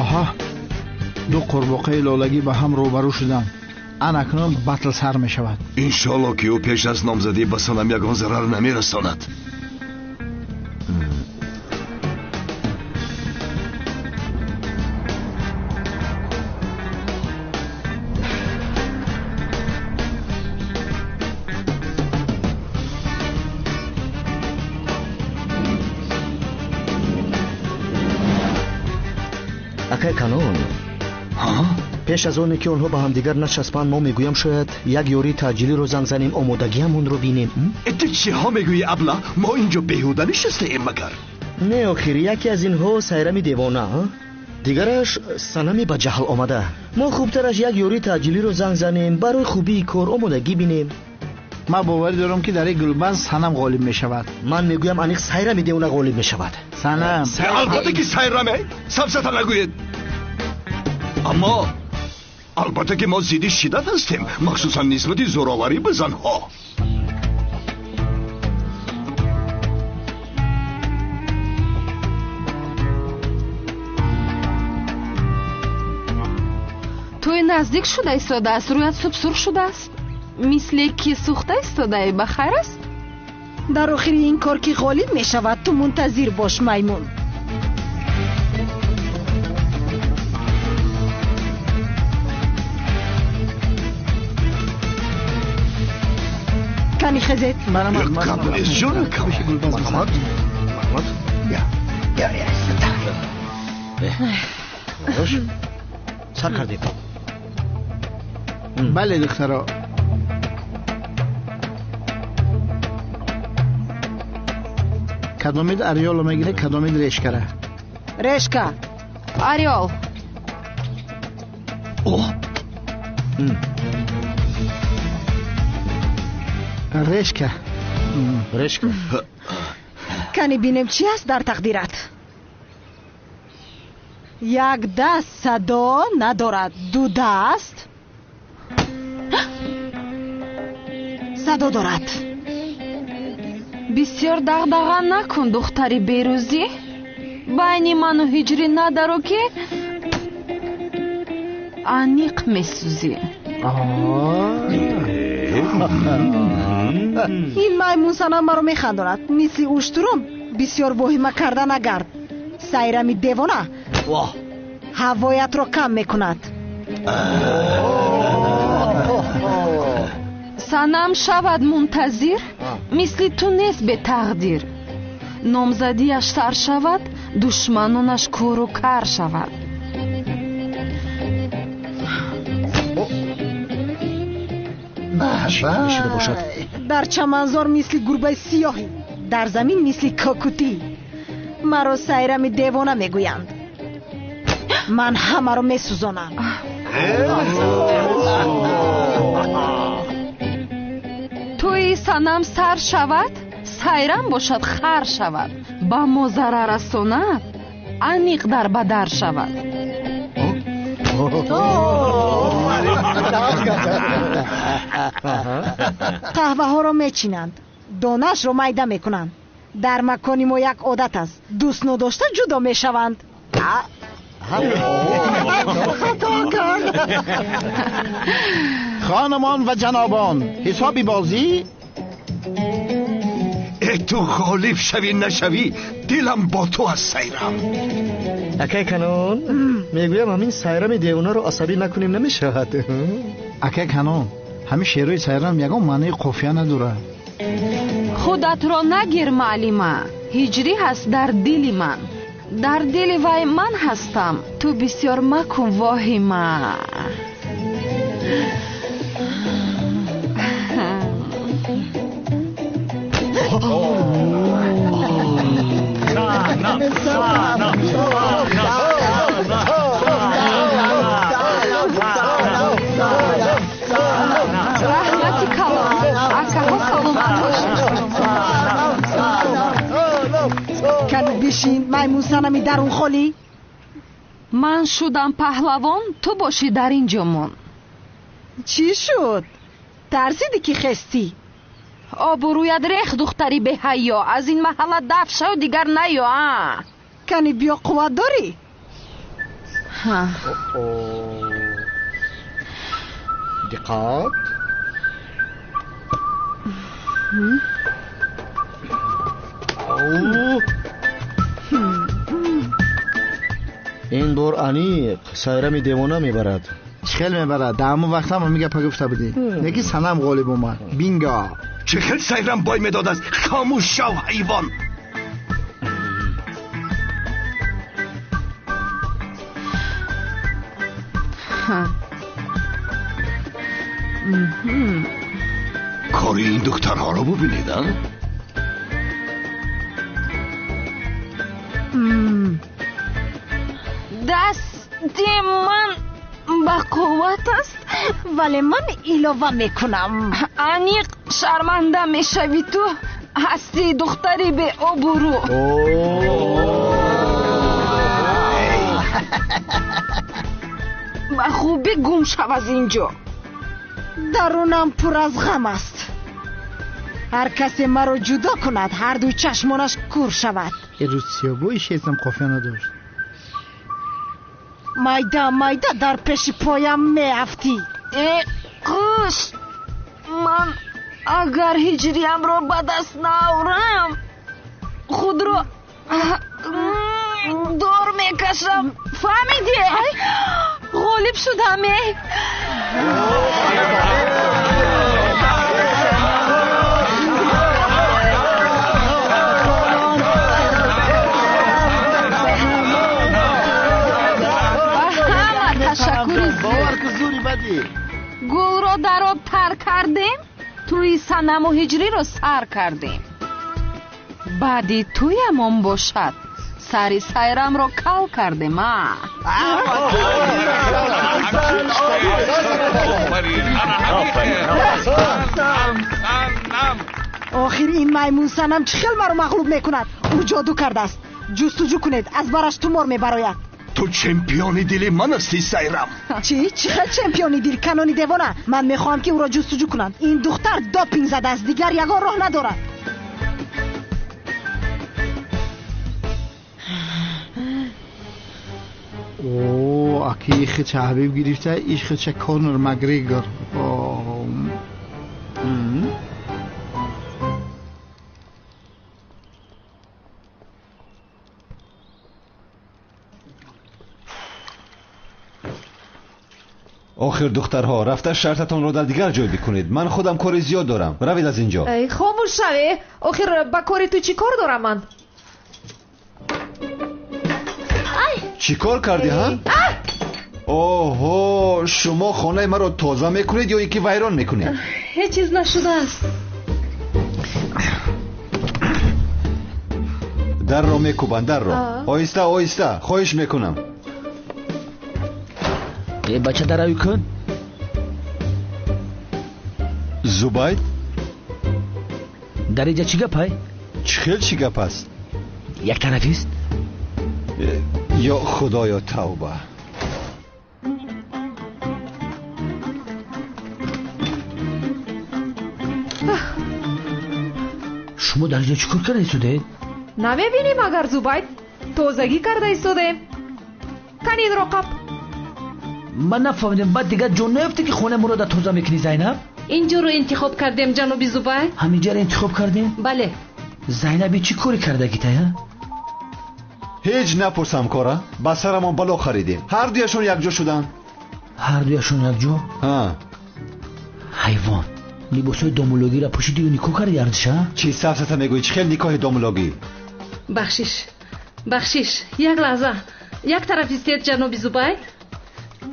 Аҳа, ду қурбоқаи лолагӣ ба ҳам рӯбарӯ шуданд. Ан акнун батл сар мешавад. Иншоалло ки ӯ пеш аз номзадӣ ба Санам ягон зарар намерасонад. Акай канон, пеш аз оне ки онҳо ба ҳамдигар начаспанд, мо мегӯям шояд як ёрии таъҷилиро занг занем, омодагиамонро бинем. Ту чиҳо мегӯӣ, абла? Мо инҷо беҳуда нишастаем магар? Не, охир, яке аз инҳо сайрами девона, дигараш санами ба ҷаҳл омада. Мо хубтараш як ёрии таъҷилиро занг занем, барои хубии кор омодагӣ бинем. Ман боварӣ дорам ки дар ин гулбанд Санам ғолиб мешавад. Ман мегӯям аниқ сайрами девона ғолиб мешавад. Санам. Албатта ки Сайраме, сафсата нагӯед. Аммо албатта ки мо зидди шиддат ҳастем, махсусан нисбати зӯроварӣ ба занҳо. Тӯй наздик шуда истодааст, рӯят субсурх шудааст. Мисле ки сӯхта истодаӣ, ба хайр аст? Дар охири ин кор ки ғолиб мешавад, ту мунтазир бош, маймун. Кани хезед. Гап нест, ҷонакам. Марҳамат, марҳамат. Я, я, Сар кардем. Бале, духтаро. Кадомид ореоло мегире, кадомид решкара? Решка. Ореол. Решка. Решка. Кани бинем чи аст дар тақдират. Як даст садо надорад, ду даст садо дорад. Бисёр дағдаға накун, духтари берӯзӣ. Байни ману ҳиҷрӣ надаро, ки аниқ месӯзӣ. Ин маймунсанам маро механдонад. Мисли уштурум бисёр воҳима карда нагард. Сайрами девона ҳавоятро кам мекунад. Санам шавад мунтазир, мисли ту нест бетақдир. Номзадиаш сар шавад, душманонаш кӯру кар шавад. Дар чаманзор мисли гурбаи сиёҳӣ, дар замин мисли кокутӣ. Маро Сайрами девона мегӯянд. Ман ҳамаро месӯзонам. Тӯи Санам сар шавад, Сайрам бошад хар шавад. Ба мо зарар расонад, аниқ дар ба дар шавад. Қаҳваҳоро мечинанд, донаашро майда мекунанд. Дар макони мо як одат аст, дӯст нодошта ҷудо мешаванд. Хато кард. Хонумон ва ҷанобон, ҳисоби бозӣ. Э, ту ғолиб шавӣ нашавӣ, дилам бо ту аст, Сайрам. Акай Канон, мегӯям ҳамин Сайрами девонаро асабӣ накунем намешавад. Акай Канон, ҳамин шеърҳои Сайрам ягон маънии қофия надорад. Худатро нагир, маълима, ҳиҷрӣ ҳаст дар дили ман. Дар дили вай ман ҳастам, ту бисёр макун воҳима. Раҳмати калон, акаҳо саломат бошед. Кани бишин, маймунсанами дарун холӣ. Ман шудам паҳлавон, ту бошӣ дар ин ҷо мон. Чӣ шуд? Тарсидӣ ки хестӣ? Обрӯят рех, духтари беҳаё. Аз ин маҳалла дафт шав, дигар наё. А кани биё, қувват дорӣ? Диққат. Ин бор аниқ Сайрами девона мебарад. Чӣ хел мебарад? Дар ҳамон вақт ҳам ҳамин гапа гуфта будӣ. Неки Санам ғолиб омад. Бинго! Чӣ хел Сайрам бой медодааст? Хомӯш шав, ҳайвон! Кори ин духтарҳоро бубинед, а? Дасти ман ба қувват аст, вале ман илова мекунам. Аниқ шарманда мешавӣ ту. Ҳастӣ духтари беобрӯ. Ба хубӣ гум шав аз ин ҷо. Дарунам пур аз ғам аст. Ҳар касе маро ҷудо кунад, ҳар дуи чашмонаш кур шавад. Русиёбои шезам қофия надошт. Майда майда дар пеши поям меафтӣ. Э, қуш, ман агар ҳиҷриямро ба даст наорам, худро дор мекашам. Фаҳмидӣ? Ғолиб шудам. Э, гулро дар об тар кардем, тӯи санаму ҳиҷриро сар кардем. Баъди тӯямон бошад, сари сайрамро кал кардем. А охир ин маймун санам чӣ хел маро мағлуб мекунад? Ӯ ҷоду кардааст. Ҷустуҷӯ кунед, аз бараш тумор мебарояд. Ту чемпиони дили ман ҳастӣ, Сайрам. Чӣ? Чӣ хел чемпиони дил, канони девона? Ман мехоҳам, ки ӯро ҷустуҷӯ кунанд. Ин духтар допинг задааст, дигар ягон роҳ надорад. О, аки хича Ҳабиб гирифта, иш хича Конор Макгрегор. Охир духтарҳо, рафта шартатонро дар дигар ҷой бикунед. Ман худам кори зиёд дорам. Равед аз ин ҷо. Хомӯш шаве. Охир ба кори ту чӣ кор дорам ман? Чӣ кор кардӣ, ҳа? Оҳо, шумо хонаи маро тоза мекунед ё ин ки вайрон мекунед? Ҳеҷ чиз нашудааст. Дарро мекӯбанд, дарро. Оҳиста, оҳиста, хоҳиш мекунам. Э, бача, даравӣ кун. Зубайд? Дар инҷа чӣ гап ай? Чӣ хел чӣ гап аст? Як тарафист? Ё худоё, тавба. Шумо дар инҷо чӣ кор карда истодед? Намебинӣ магар, Зубайд? Тозагӣ карда истодаем. Кани инро қап. Ман нафаҳмидам, баъд дигар ҷо наёфте, ки хонаи Мурода тоза мекунӣ, Зайнаб? Инҷоро интихоб кардем, ҷаноби Зубайд. Ҳаминҷаро интихоб кардем? Бале. Зайнаб, чӣ коре кардагитай, ҳа? Ҳеҷ напурсам кора, ба сарамон бало харидем. Ҳар дуяшон якҷо шуданд. Ҳар дуяшон якҷо? Ҳа. Ҳайвон, либосҳои домулогиро пӯшидию никоҳ карди арзиша? Чӣ сафсата мегӯӣ? Чӣ хел никоҳи домулогӣ? Бахшиш, бахшиш, як лаҳза. Як тараф истед, ҷаноби Зубайд.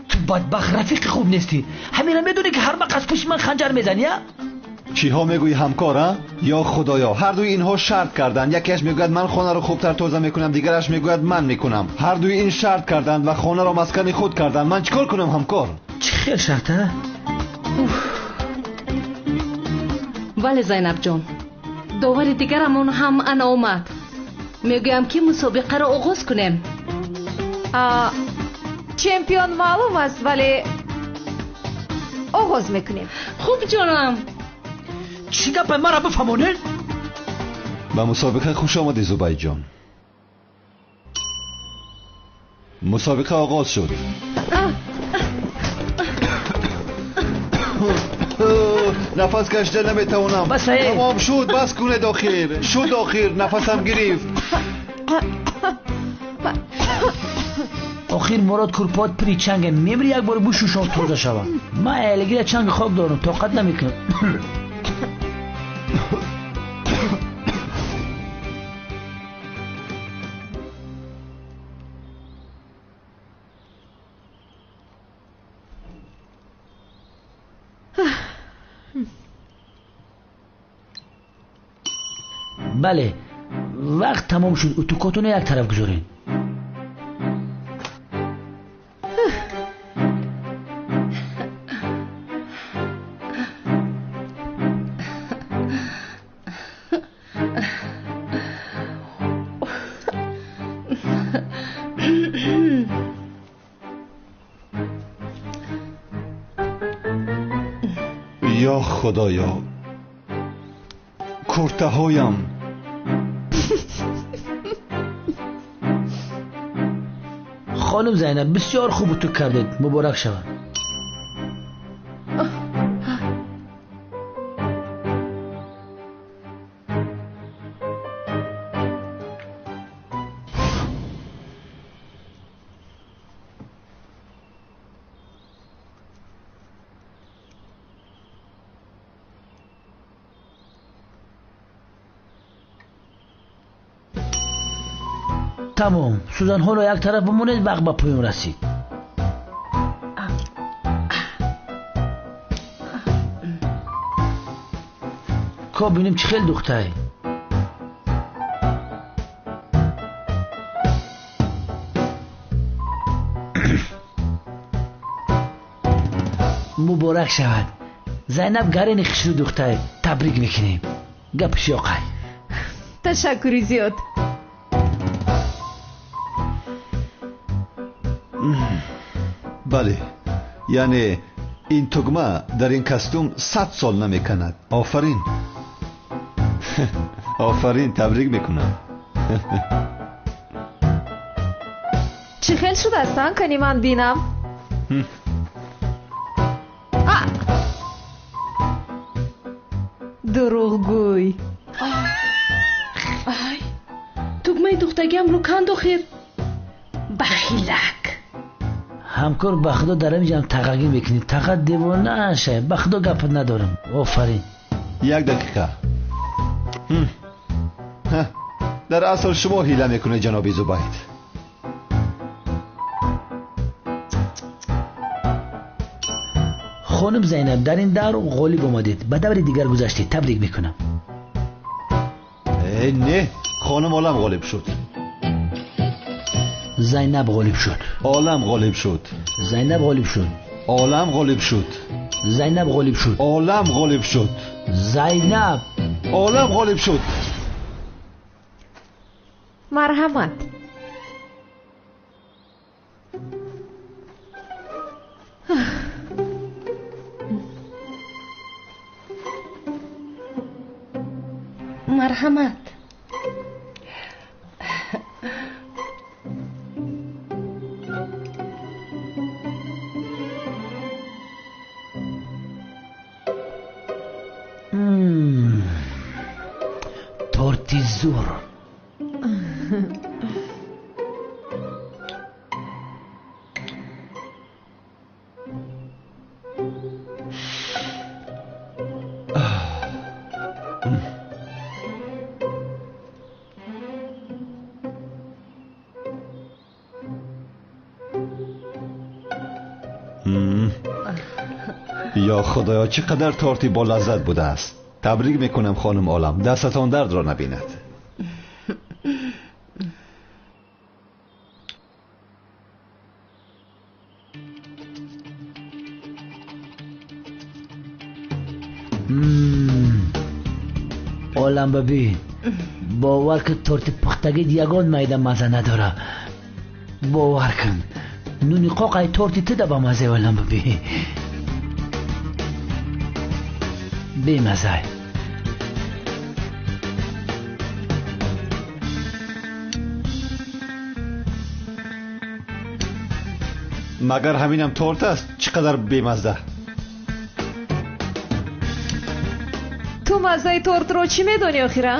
Ту бадбахт рафиқи хуб нестӣ. Ҳамира медонӣ, ки ҳар вақт аз пушти ман ханҷар мезанӣ, а? Чиҳо мегӯӣ, ҳамкор, а? Ё худоё, ҳар дуи инҳо шарт карданд. Якеаш мегӯяд, ман хонаро хубтар тоза мекунам, дигараш мегӯяд, ман мекунам. Ҳар дуи ин шарт карданд ва хонаро маскани худ карданд. Ман чӣ кор кунам, ҳамкор? Чӣ хел шарт, а? Бале, Зайнабҷон, довари дигарамон ҳам ана омад. Мегӯям, ки мусобиқаро оғоз кунем. Чемпион маълум аст, вале оғоз мекунем. Хуб, ҷонам. Чӣ гапа, маро бифаҳмонед? Ба мусобиқа хуш омадӣ, Зубайдҷон. Мусобиқа оғоз шуд. Нафас кашида наметавонам. Тамом шуд, бас кунед охир. Шуд охир, нафасам гирифт. Охир Мурод, курпот пири чанге, мемири, як бор бушӯшон, тоза шава. Ман элгира чанги хок дорам, тоқат намекунам. Бале, вақт тамом шуд. Утукотонро як тараф гузоред. Ё Худоё, куртаҳоям. Хонум Зайнаб, бисёр хуб ту кардед, муборак шавад. Тамом, сӯзанҳоро як тараф бимонед, вақт ба поён расид. Ко бинем чӣ хел духтай. Муборак шавад. Зайнаб гарени хушрӯ духтай, табрик мекунем. Гапш ёқай. Ташаккури зиёд. Бале, яъне ин тугма дар ин костюм 100 сол намеканад. Офарин, офарин, табрик мекунам. Чӣ хел шудааст, ан кани ман бинам? Дурӯғгӯй. Ай, тугмаи духтагиамро канд охир. Бахилак. Ҳамкор, ба худо дар ҳамин ҷам тағагӣ мекунӣ. Таға девона шай, ба худо гапат надорам. Офарин. Як дақиқа. Дар асл шумо ҳила мекунед, ҷаноби Зубайд. Хонум Зайнаб, дар ин давр ғолиб омадед, ба даври дигар гузаштед, табрик мекунам. Не, хонум Олам ғолиб шуд. Зайнаб ғолиб шуд. Олам ғолиб шуд. Зайнаб ғолиб шуд. Олам ғолиб шуд. Зайнаб ғолиб шуд. Олам ғолиб шуд. Зайнаб. Олам ғолиб шуд. Марҳамат. Марҳамат. Торти зур. Ё Худоё, чӣ қадар торти бо лаззат будааст. Табрик мекунам, хонум Олам, дастатон дардро набинад. Олам бабӣ, бовар кун, торти пухтагит ягон майда маза надора. Бовар кун, нуни қоқай торти туда ба маза. Олам бабӣ, бемазай. Магар ҳаминам торт аст? Чӣ қадар бемазза. Ту маззаи тортро чӣ медонӣ охира?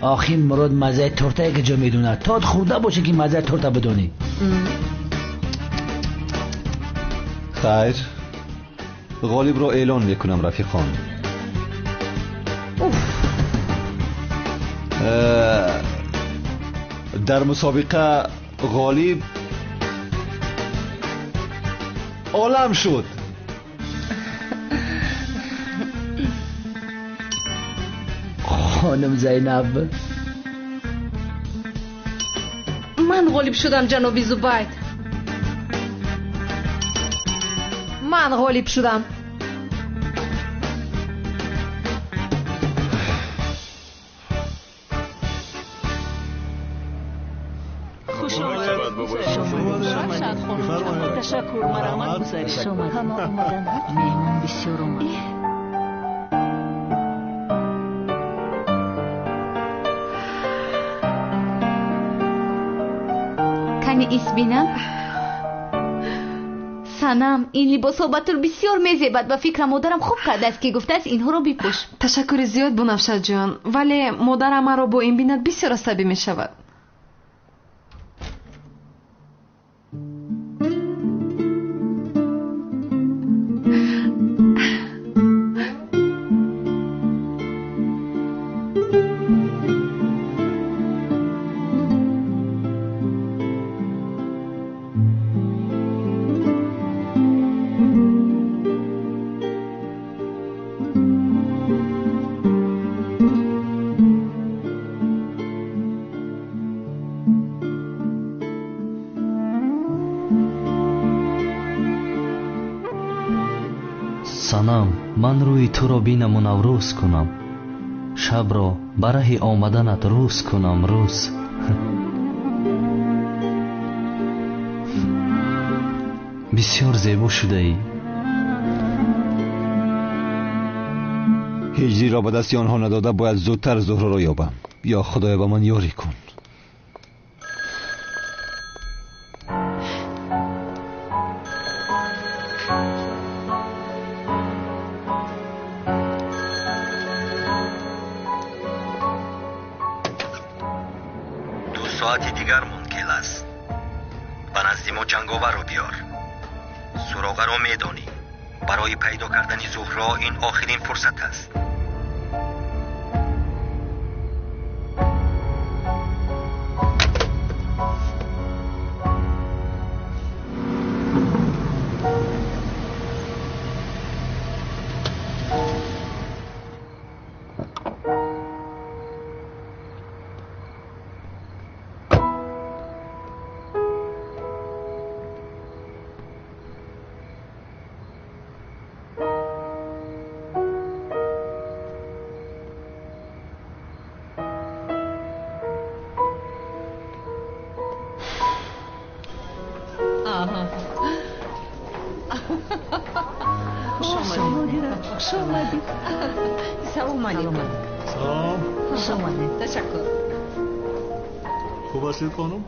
Охир Мурод маззаи тортае ки ҷо медонад. Торт хӯрда боше ки маззаи торта бидонӣ. Хайр, ғолибро эълон мекунам, рафиқон. Дар мусобиқа ғолиб Олам шуд. Хонум Зайнаб. Ман ғолиб шудам, ҷаноби Зубайд. Ман ғолиб шудам. Ташаккур, марҳамат, гузаред. Ҳама омаданд. Меҳмон бисёр омад. Кани ис бинам. Санам, ин либосҳо ба ту бисёр мезебад. Ба фикрам модарам хуб кардааст, ки гуфтааст инҳоро бипӯш. Ташаккури зиёд, Бунафшаҷон, вале модарам маро бо ин бинад бисёр асабӣ мешавад. Санам, ман рӯи туро бинаму наврӯз кунам, шабро ба раҳи омаданат рӯз кунам, рӯз. Бисёр зебо шудаӣ. Ҳиҷриро ба дасти онҳо надода бояд зудтар Зуҳроро ёбам. Ё Худоё, ба ман ёрӣ кун. Соати дигар монд, Келас. Ба назди мо ҷанговарро биёр. Суроғаро медонӣ. Барои пайдо кардани Зуҳро ин охирин фурсат аст. Хуш омадед. Салом алейкум. Салом. Хуш омадед. Ташаккур. Хуб ҳастед, хонум?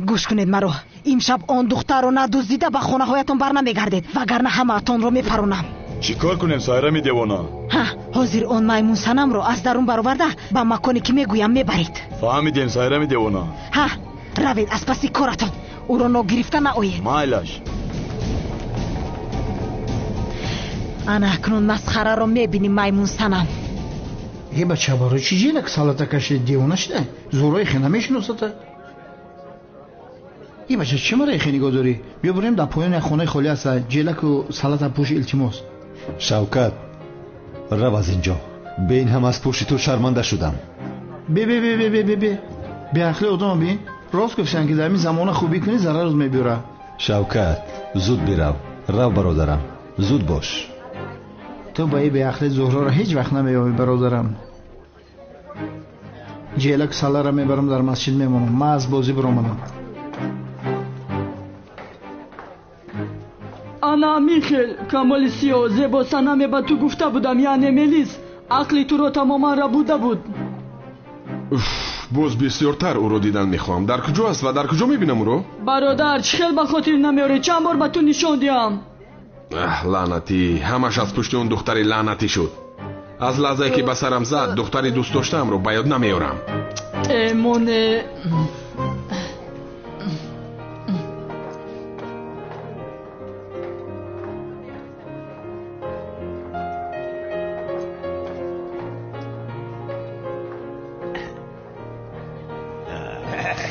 Гӯш кунед маро. Имшаб он духтарро надуздида ба хонаҳоятон барнамегардед, вагарна ҳамаатонро мепаронам. Чӣ кор кунем, Сайрами девона? Ҳа, ҳозир он маймун Санамро аз дарун бароварда ба маконе ки мегӯям мебаред. Фаҳмидем, Сайрами девона. Ҳа, равед аз паси коратон. Ӯро ногирифта наоед. Майлаш. Ана акнун масхараро мебинӣ, маймун Санам. Е, бача, барои чӣ ҷелак салата кашид? Девона шуда? Зӯрои хе намешиносата? Е, бача, чӣ мара хе нигоҳ дорӣ? Биё бурем дар поёни як хонаи холӣ аста. Ҷелаку салата пӯш, илтимос. Шавкат, рав аз инҷо. Бе ин ҳам аз пушти ту шарманда шудам. Бе, бе, бе, бе, бе, бе, бе. Беақли одама бин. Рост гуфтанд, ки дар ин замона хубӣ кунӣ, зарарот мебиёрад. Шавкат, зуд бирав. Рав, бародарам, зуд бош. Ту ба ин беақли Зуҳроро ҳеҷ вақт намеёбӣ, бародарам. Ҷелаку саларо мебарам, дар масҷид мемонам. Ман аз бозӣ биромадам. Ана Михел, Камоли Сиё, зебо Санаме ба ту гуфта будам, яъне Мелис, ақли туро тамоман рабуда буд. Уф, боз бисёртар ӯро дидан мехоҳам. Дар куҷо аст ва дар куҷо мебинам ӯро? Бародар, чӣ хел ба хотир намеорӣ? Чанд бор ба ту нишон диҳам? Аҳ, лаънатӣ, ҳамаш аз пушти он духтари лаънатӣ шуд. Аз лаҳзае ки ба сарам зад, духтари дӯстдоштаамро ба ёд намеорам. Э, моне.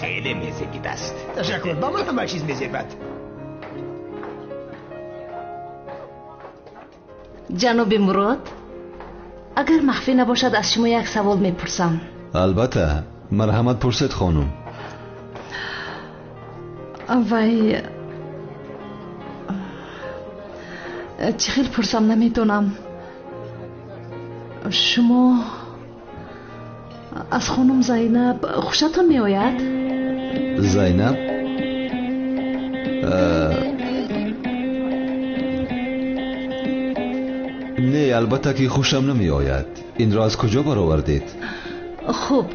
Хеле мезебид аст. Ташаккур, ба ман ҳама чиз мезебад. Ҷаноби Мурод, агар махфӣ набошад, аз шумо як савол мепурсам. Албатта, марҳамат, пурсед, хонум. Вай, чӣ хел пурсам намедонам. Шумо аз хонум Зайнаб хушатон меояд? Зайнаб? Не, албатта ки хушам намеояд. Инро аз куҷо баровардед? Хуб,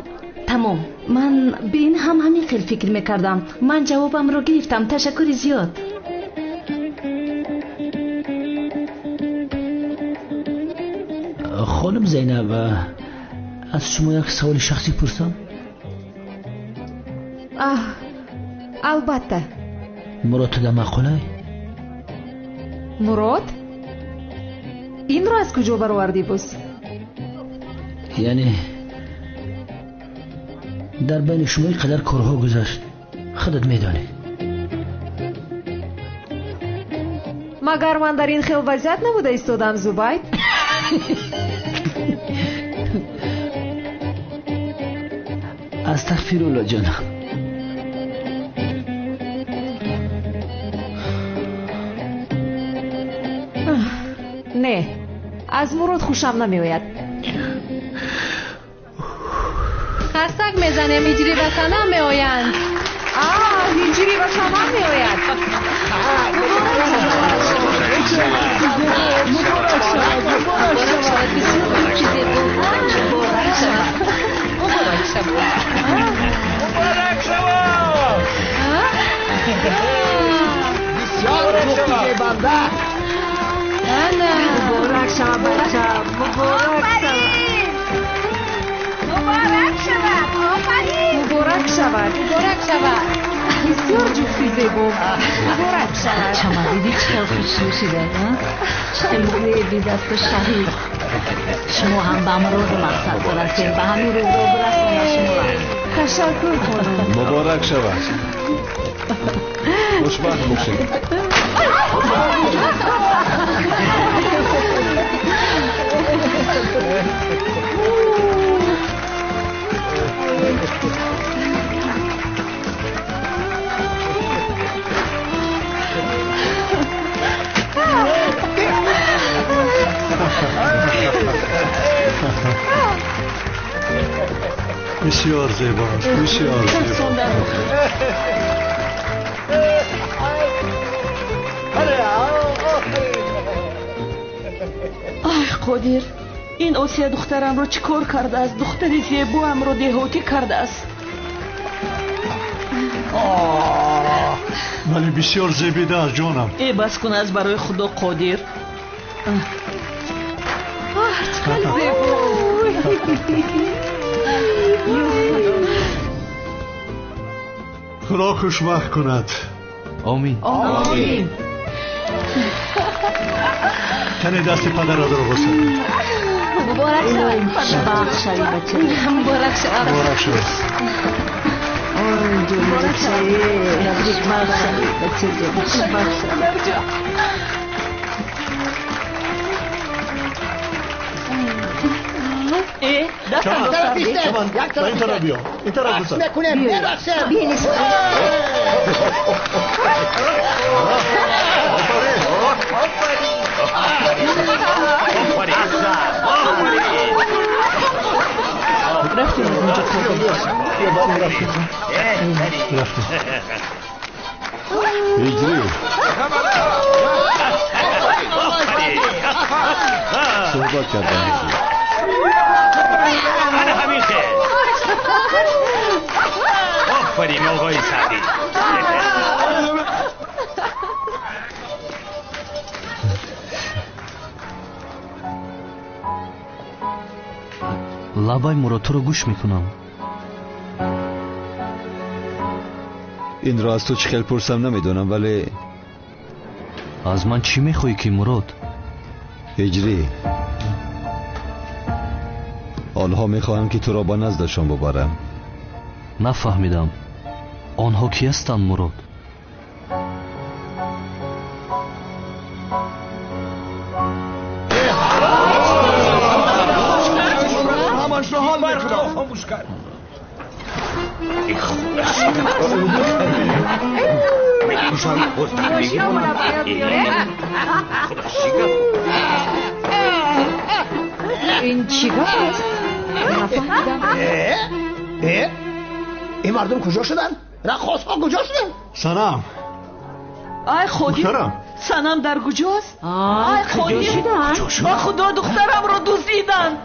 тамом. Ман ба ин ҳам ҳамин хел фикр мекардам. Ман ҷавобамро гирифтам. Ташаккури зиёд. Хонум Зайнаб, аз шумо як саволи шахсӣ пурсам? Аҳ, албатта. Мурод туда маъқулай? Мурод? Инро аз куҷо баровардӣ боз? Яъне дар байни шумо ин қадар корҳо гузашт, худат медонӣ. Магар ман дар ин хел вазъият набуда истодам, Зубайд? Астағфирулло ҷонам. Не, аз Мурод хушам намеояд. Хастак мезанем, ҳиҷрӣ ва Санам меоянд. Ҳиҷрӣ ва Санам меояд. Муборак шавад, муборак шавад. Муборак шавад, муборак шавад. Муборак шавад. Бисёр ҷуфти зебанда. Муборак шавад, бача, муборак шавад. Муборак шавад, офарин. Муборак шавад, муборак шавад. Бисёр ҷуфти зебо. Муборак шавад. Чама дидӣ чӣ хел хушрӯ шуда, чӣ хел зебидасту шаҳид. Шумо ҳам ба муроду мақсад бирасед, ба ҳамин рӯзо бирасонад шуморо. Ташаккур, хонум. Муборак шавад. Хушбахт бошед. Бисёр зебо аст, бисёр зебо. Ай, Қодир, ин Осия духтарамро чӣ кор кардааст? Духтари зебоамро деҳотӣ кардааст. Вале бисёр зебида аст, ҷонам. Э, бас кун аз барои Худо, Қодир. Чӣ хел зебо! Худо хушбахт кунад. Омин. Омин. Кане дасти падаратро босад. Муборак шавад, хушбахт шавӣ, бача. Муборак шавад. Муборак шавад. Ой, муборак шавад. Хушбахт шавӣ, бачаҷон, хушбахт шавӣ. Чаман, ба ин тараф биё. Ин тараф гузар. Мекунем, мерақсем. Рафтем аз инҷо, Қодир. Рафтем. Ҳиҷрӣ. Суҳбат кардам, ҳиҷрӣ. Ана ҳамин хел. Офарин, оғои Саъдӣ. Лабай Мурод, туро гӯш мекунам. Инро аз ту чӣ хел пурсам намедонам, вале аз ман чӣ мехоҳӣ ки, Мурод? Ҳиҷрӣ, онҳо мехоҳанд ки туро ба наздашон бубарам. Нафаҳмидам. Онҳо кӣ ҳастанд, Мурод? ҳамашро ҳал мекунам. Хомӯш кард. Ин чӣ гап аст? Нафаҳмидам. Ин мардум куҷо шуданд? Раққосҳо куҷо шуданд? Санам, Ай ходим, Санам дар куҷост? Ай ходим, ба Худо духтарамро дуздиданд.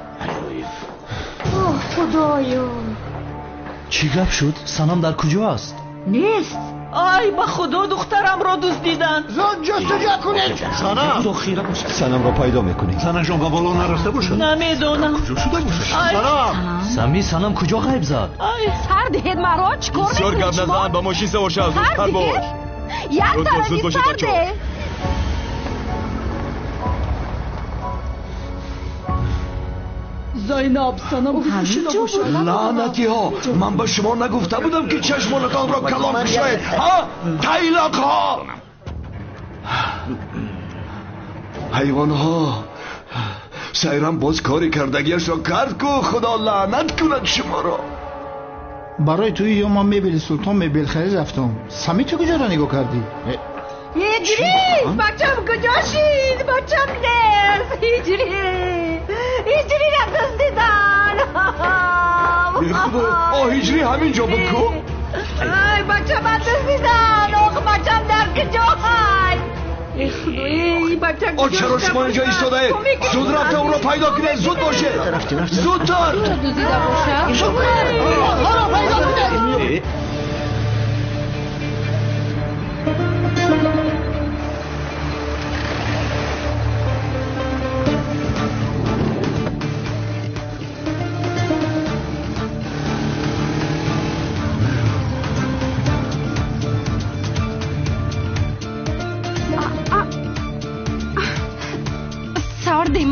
Оҳ, Худоё! Чӣ гап шуд? Санам дар куҷо аст? Нест. Ай, ба Худо духтарамро дуздиданд. Зуд ҷустуҷӯ кунед. Санам! Санамро пайдо мекунӣ. Занашон ба боло нарафта бошад? Намедонам. Куҷо шуда бошад? Санам! Сами, Санам куҷо ғайб зад? Ай, сар диҳед маро, чӣ кор мекунед? Бисёр гап назан, ба мошин савор шав, зудтар бош. Як тарафи сар деҳ. Зайнаб, Санам куҷо бошад? Лаънатиҳо, ман ба шумо нагуфта будам ки чашмонатонро калон кушоед, ҳа? Тайлоқҳо! Ҳайвонҳо! Сайрам боз кори кардагиашро кард ку, Худо лаънат кунад шуморо. Барои туи ё ман мебели Султон мебел харид рафтам. Сами, ту куҷоро нигоҳ кардӣ? Ҳиҷрӣ! Бачам куҷо шид? Бачам нест! Ҳиҷрӣ! Ҳиҷриро дуздидан! Худо, о ҳиҷрӣ ҳамин ҷо буд ку? Ай, бачама дуздидан! Ох, бачам дар куҷо ҳай? О, чаро шумо инҷо истодаед? Зуд рафта ӯро пайдо кунед, зуд бошед! Зудтар! Дуздида бошад? Онҳоро пайдо кунед!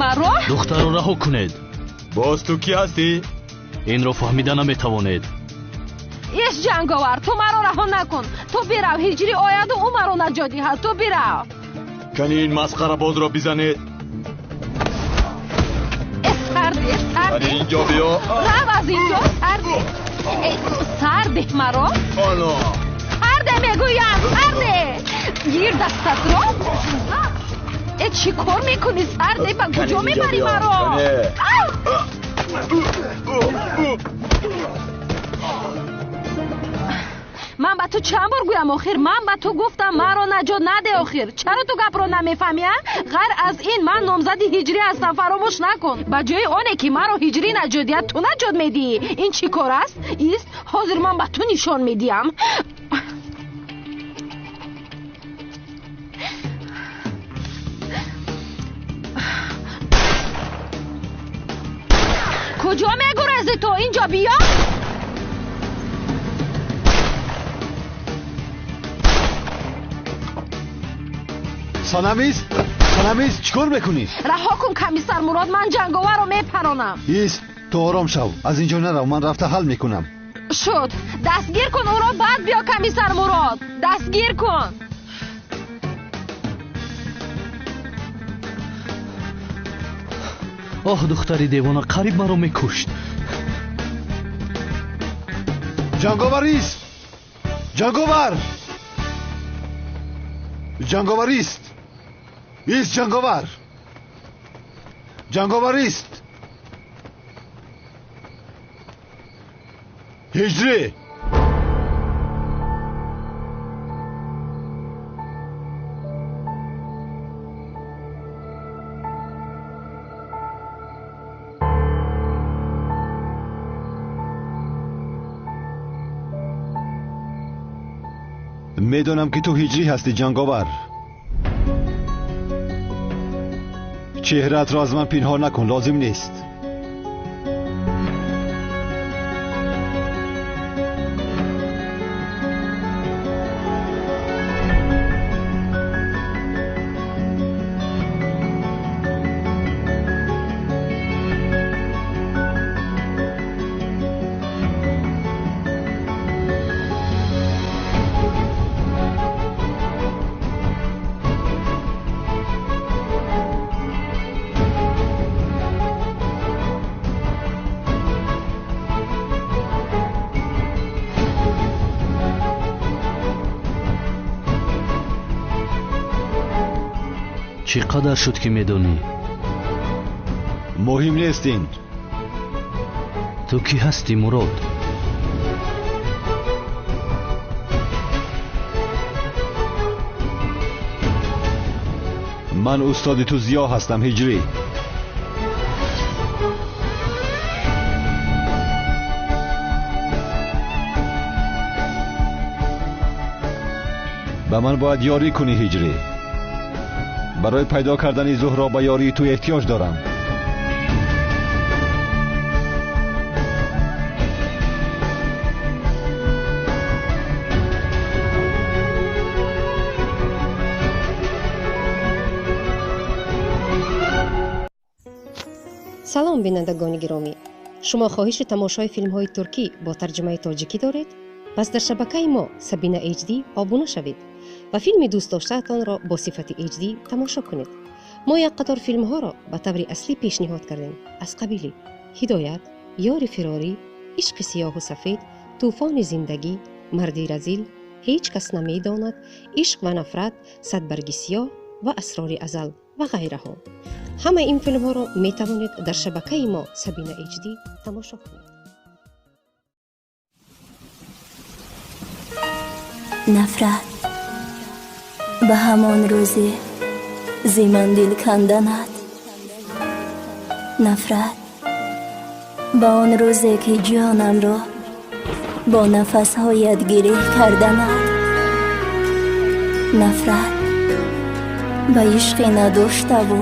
Маро? Духтарро раҳо кунед. Боз ту кӣ ҳастӣ? Инро фаҳмида наметавонед. Иш ҷанговар, ту маро раҳо накун. Ту бирав, ҳиҷрӣ ояду ӯ маро наҷот диҳад. Ту бирав. Кани ин масхарабозро бизанед. Э, сарде, сарде. Кани инҷо биё. Рав аз инҷо, сарде. Э, сарде маро. Ано. Сарде мегӯям, сарде. Гир дастатро. Э, чӣ кор мекунӣ, сарде? Ба куҷо мебарӣ маро? Ман ба ту чанд бор гӯям охир? Ман ба ту гуфтам маро наҷот наде охир. Чаро ту гапро намефаҳмӣ, а? Ғайр аз ин ман номзади ҳиҷрӣ ҳастам, фаромӯш накун. Ба ҷои оне ки маро ҳиҷрӣ наҷот диҳад, ту наҷот медиҳӣ. Ин чӣ кор аст? Ист, ҳозир ман ба ту нишон медиҳам. Куҷо мегурезӣ ту? Инҷо биё. Санамиз, Санамиз, чӣ кор мекунӣ? Раҳо кун, комиссар Мурод, ман ҷанговарро мепаронам. Ист, ту ором шав, аз инҷо нарав, ман рафта ҳал мекунам. Шуд, дастгир кун ӯро, баъд биё, комиссар Мурод, дастгир кун. Оҳ, духтари девона, қариб маро мекушт. Ҷанговарист! Ҷанговар! Ҷанговарист! Ист, ҷанговар! Ҷанговарист! Ҳиҷрӣ! Медонам ки ту ҳиҷрӣ ҳастӣ, ҷанговар. Чеҳраатро аз ман пинҳон накун, лозим нест. Чӣ қадар шуд ки медонӣ? Муҳим нест ин. Ту кӣ ҳастӣ, Мурод? Ман устоди ту Зиё ҳастам, Ҳиҷрӣ. Ба ман бояд ёрӣ кунӣ, Ҳиҷрӣ. Барои пайдо кардани Зуҳро ба ёрии ту эҳтиёҷ дорам. Салом, бинандагони гиромӣ. Шумо хоҳиши тамошои филмҳои туркӣ бо тарҷумаи тоҷикӣ доред? Пас дар шабакаи мо Сабина HD обуна шавед ва филми дӯстдоштаатонро бо сифати HD тамошо кунед. Мо як қатор филмҳоро ба таври аслӣ пешниҳод кардем, аз қабили Ҳидоят, Ёри фирорӣ, Ишқи сиёҳу сафед, Тӯфони зиндагӣ, Марди разил, Ҳеҷ кас намедонад, Ишқ ва нафрат, Садбарги сиёҳ ва Асрори азал ва ғайраҳо. Ҳамаи ин филмҳоро метавонед дар шабакаи мо Сабина HD тамошо кунед. Нафрат ба ҳамон рӯзе зи ман дил канданат, нафрат ба он рӯзе ки ҷонамро бо нафасҳоят гиреҳ карданат, нафрат ба ишқе надоштаву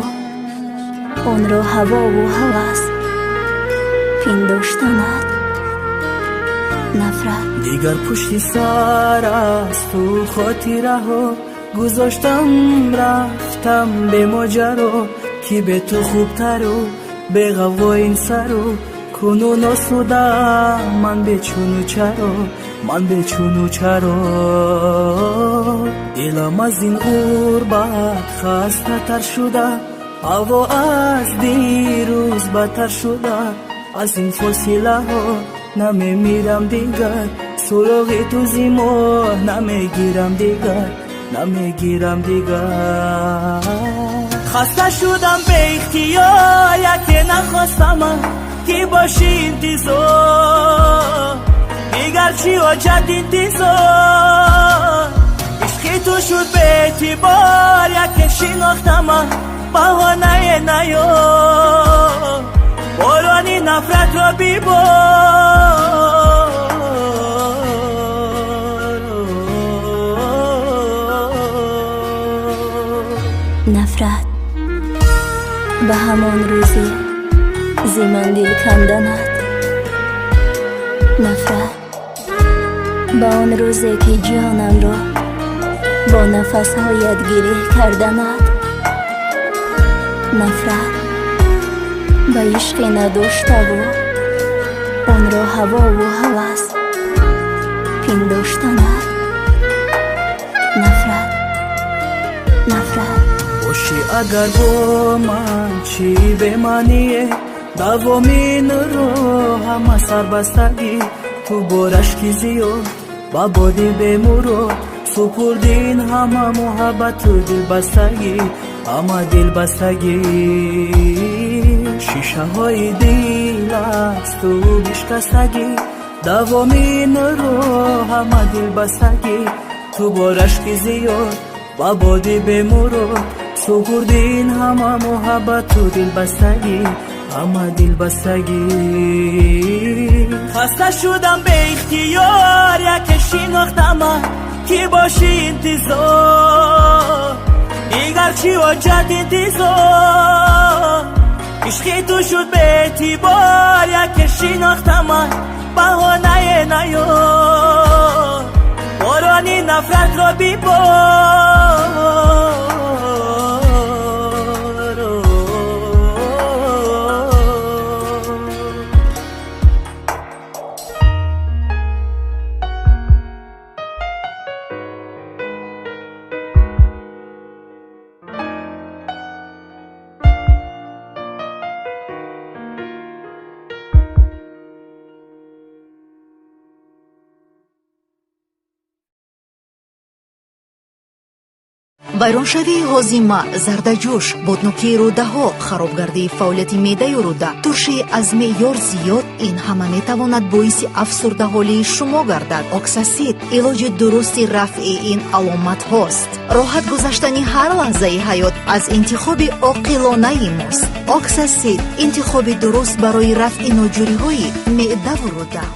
онро ҳавову ҳавас пиндоштанат, нафрат. Дигар пушти сар асту хотираҳо гузоштам, рафтам бемоҷаро, ки бе ту хубтару беғавғо ин сару кунун осудам ман бечуну чаро, ман бечуну чаро. Дилам аз ин ғурбат хастатар шуда, ҳаво аз дирӯз бадтар шуда, аз ин фосилаҳо намемирам дигар, суроғи ту зи моҳ намегирам дигар, намегирам дигар. Хаста шудам беихтиёр, яке нахостамам ки бошӣ интизор, дигар чӣ ҳоҷат интизор. Ишқи ту шуд беэътибор, яке шинохтамам баҳонае наёр, борони нафратро бибор. Нафрат ба ҳамон рӯзе зи ман дил канданат, нафрат ба он рӯзе ки ҷонамро бо нафасҳоят гиреҳ карданат, нафрат ба ишқе надоштаву онро ҳавову ҳавас пиндоштанат, нафрат, нафрат. Бошӣ агар бо ман чӣ бемаъние, давоми ин роҳ ҳама сарбастагӣ, ту бо рашки зиёд ба боди бемурод супурди ин ҳама муҳаббату дилбастагӣ, ҳама дилбастагӣ. Шишаҳои дил асту бишкастагӣ, давоми ин роҳ ҳама дилбастагӣ, ту бо рашки зиёд ба боди бемурод супурди ин ҳама муҳаббату дилбастагӣ, ҳама дилбастагӣ. Хаста шудам беихтиёр, яке шинохтама ки бошӣ интизор, дигар чӣ ҳоҷат интизор. Ишқи ту шуд беэътибор, яке шинохтама баҳонае наёр, борони нафратро бибор. Вайроншавии ҳозима, зардаҷӯш, боднокии рӯдаҳо, харобгардии фаъолияти меъдаю рӯда, туршии аз меъёр зиёд, ин ҳама метавонад боиси афсурдаҳолии шумо гардад. Оксасид илоҷи дурусти рафъи ин аломатҳост. Роҳат гузаштани ҳар лаҳзаи ҳаёт аз интихоби оқилонаи мост. Оксасид интихоби дуруст барои рафъи ноҷӯриҳои меъдаву рӯда.